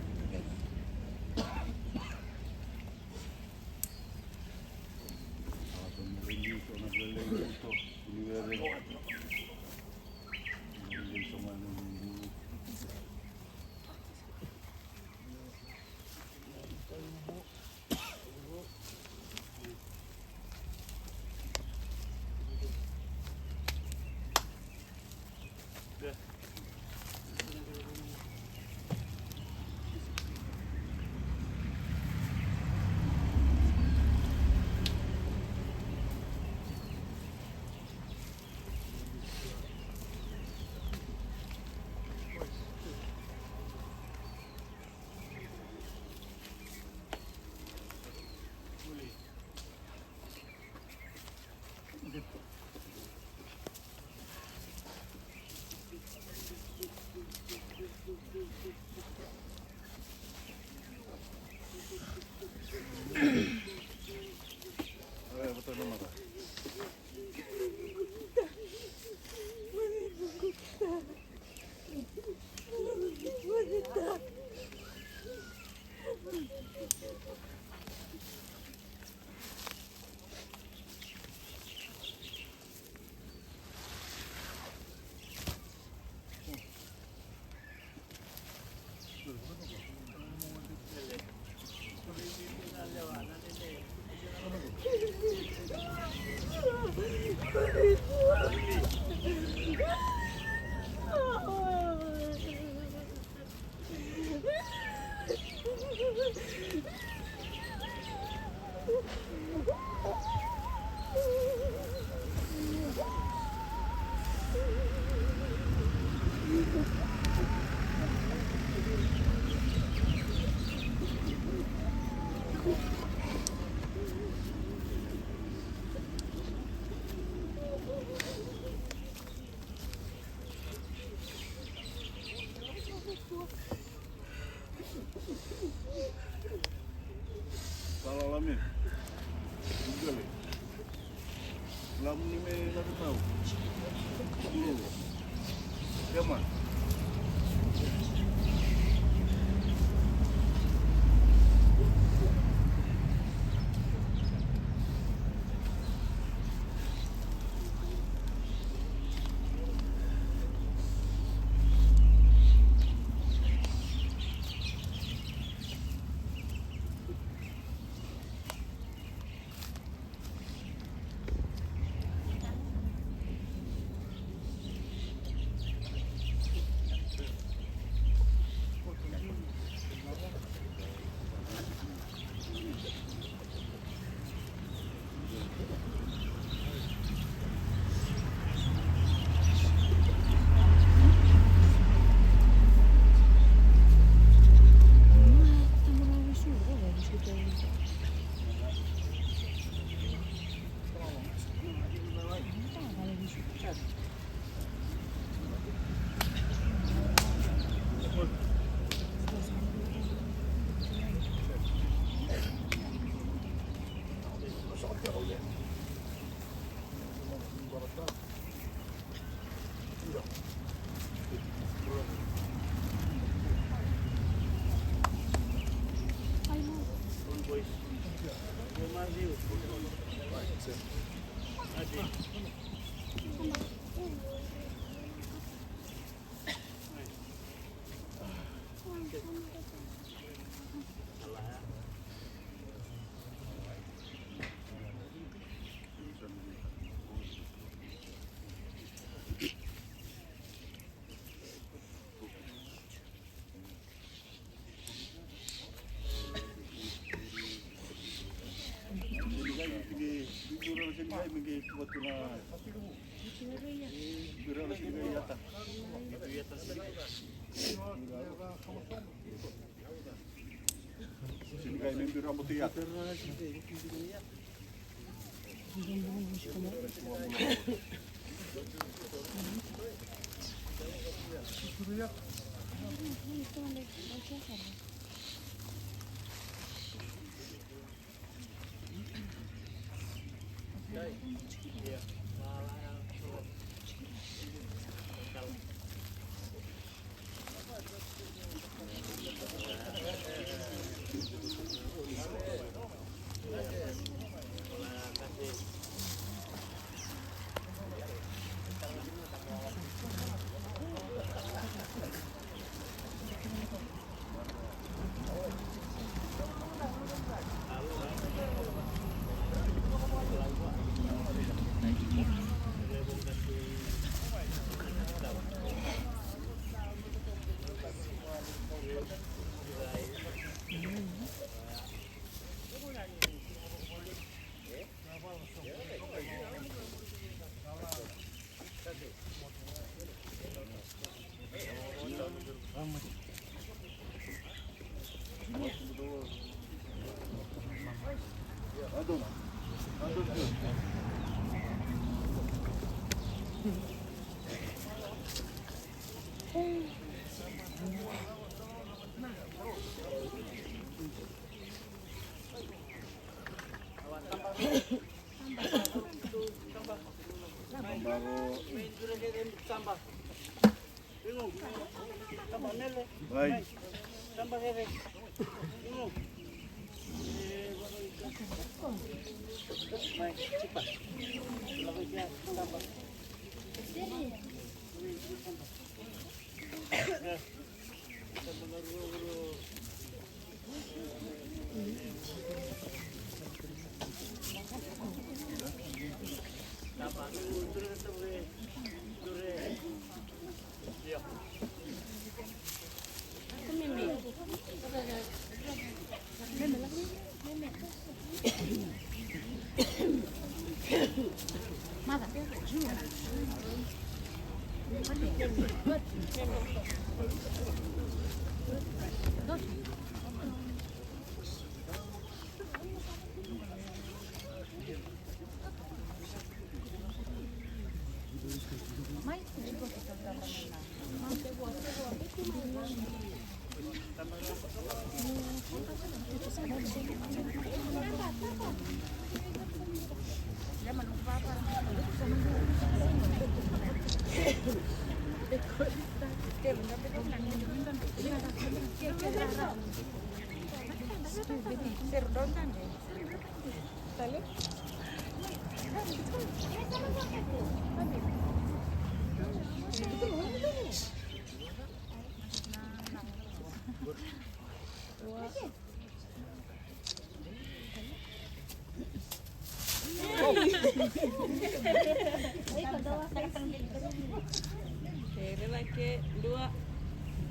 Kere cake, dua,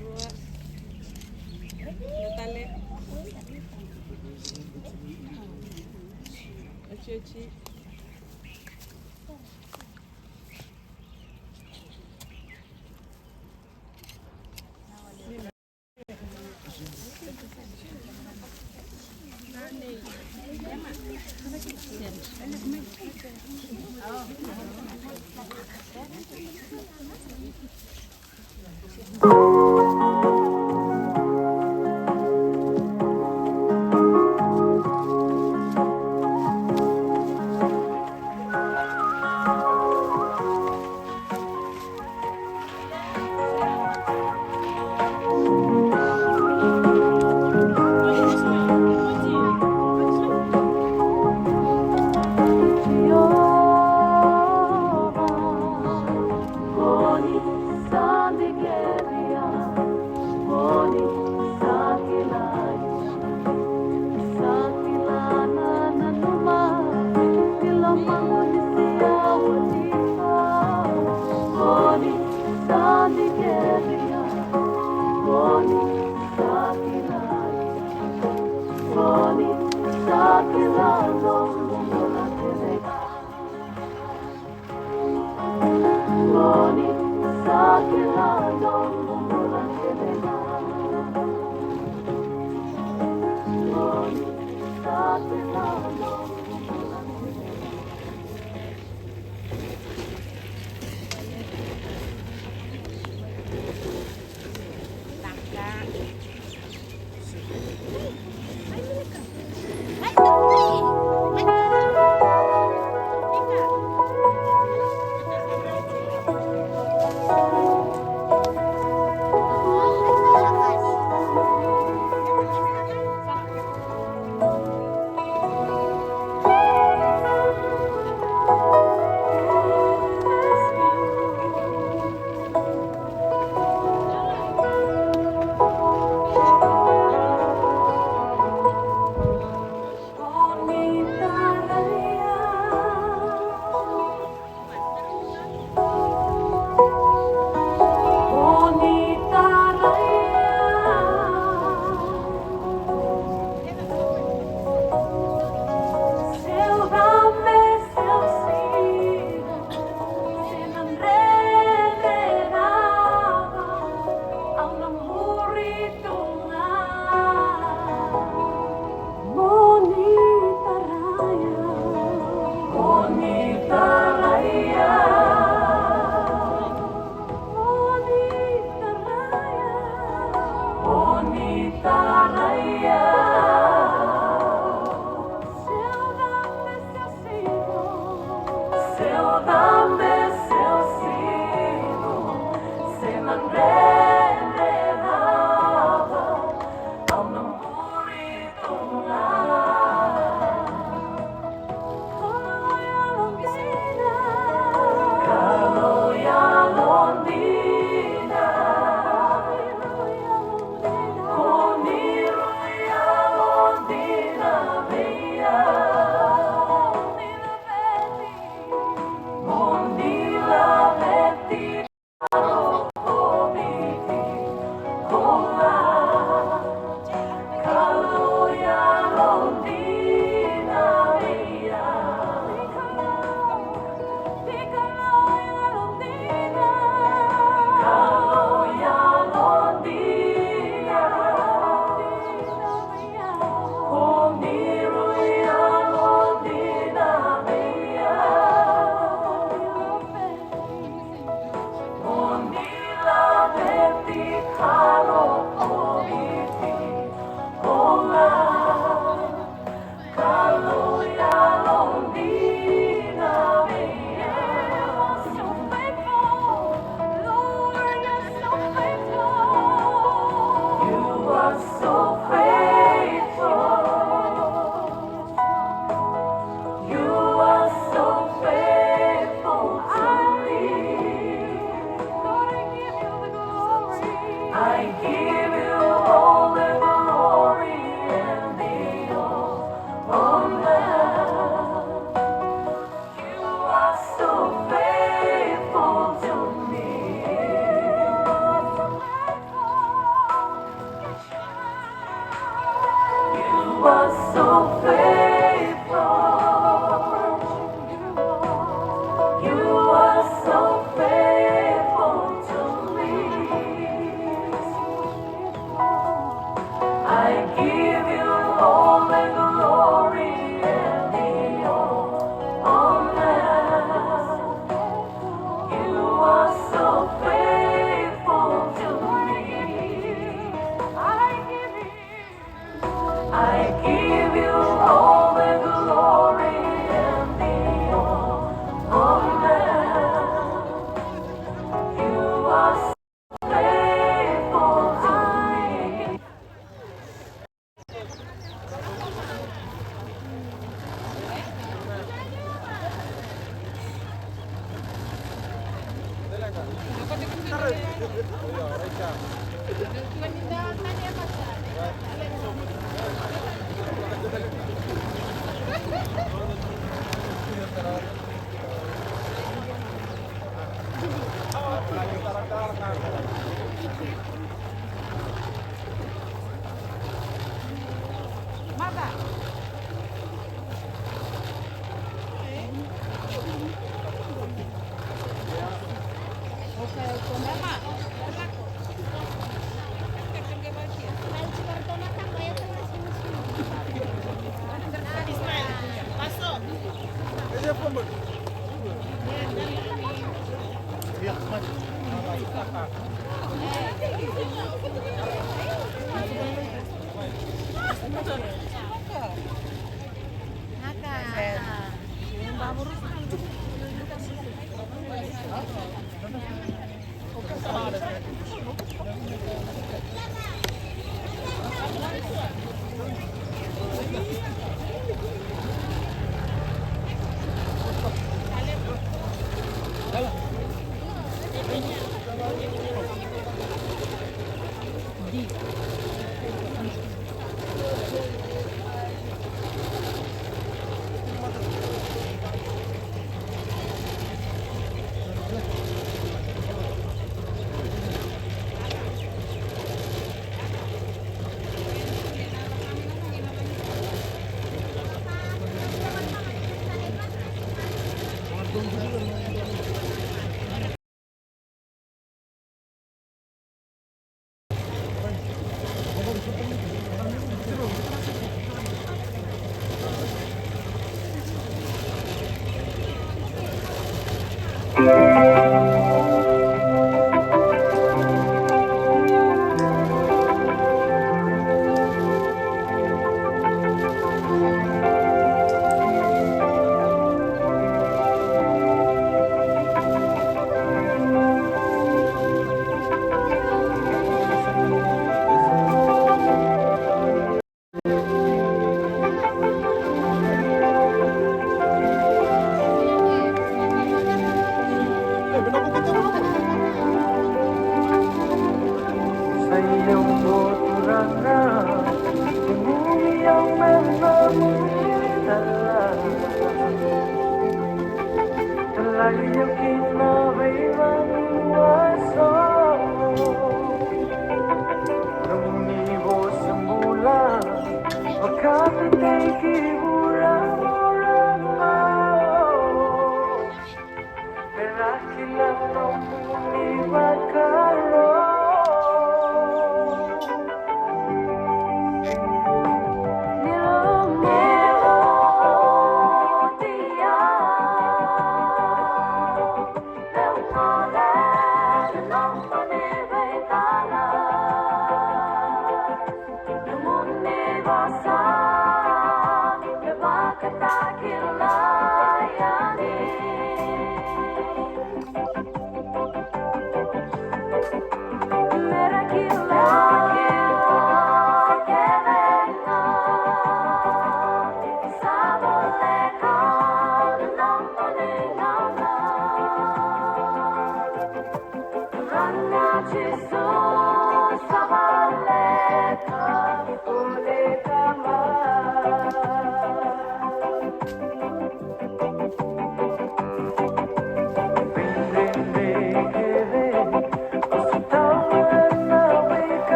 rua. Na tale. Ochi, ochi.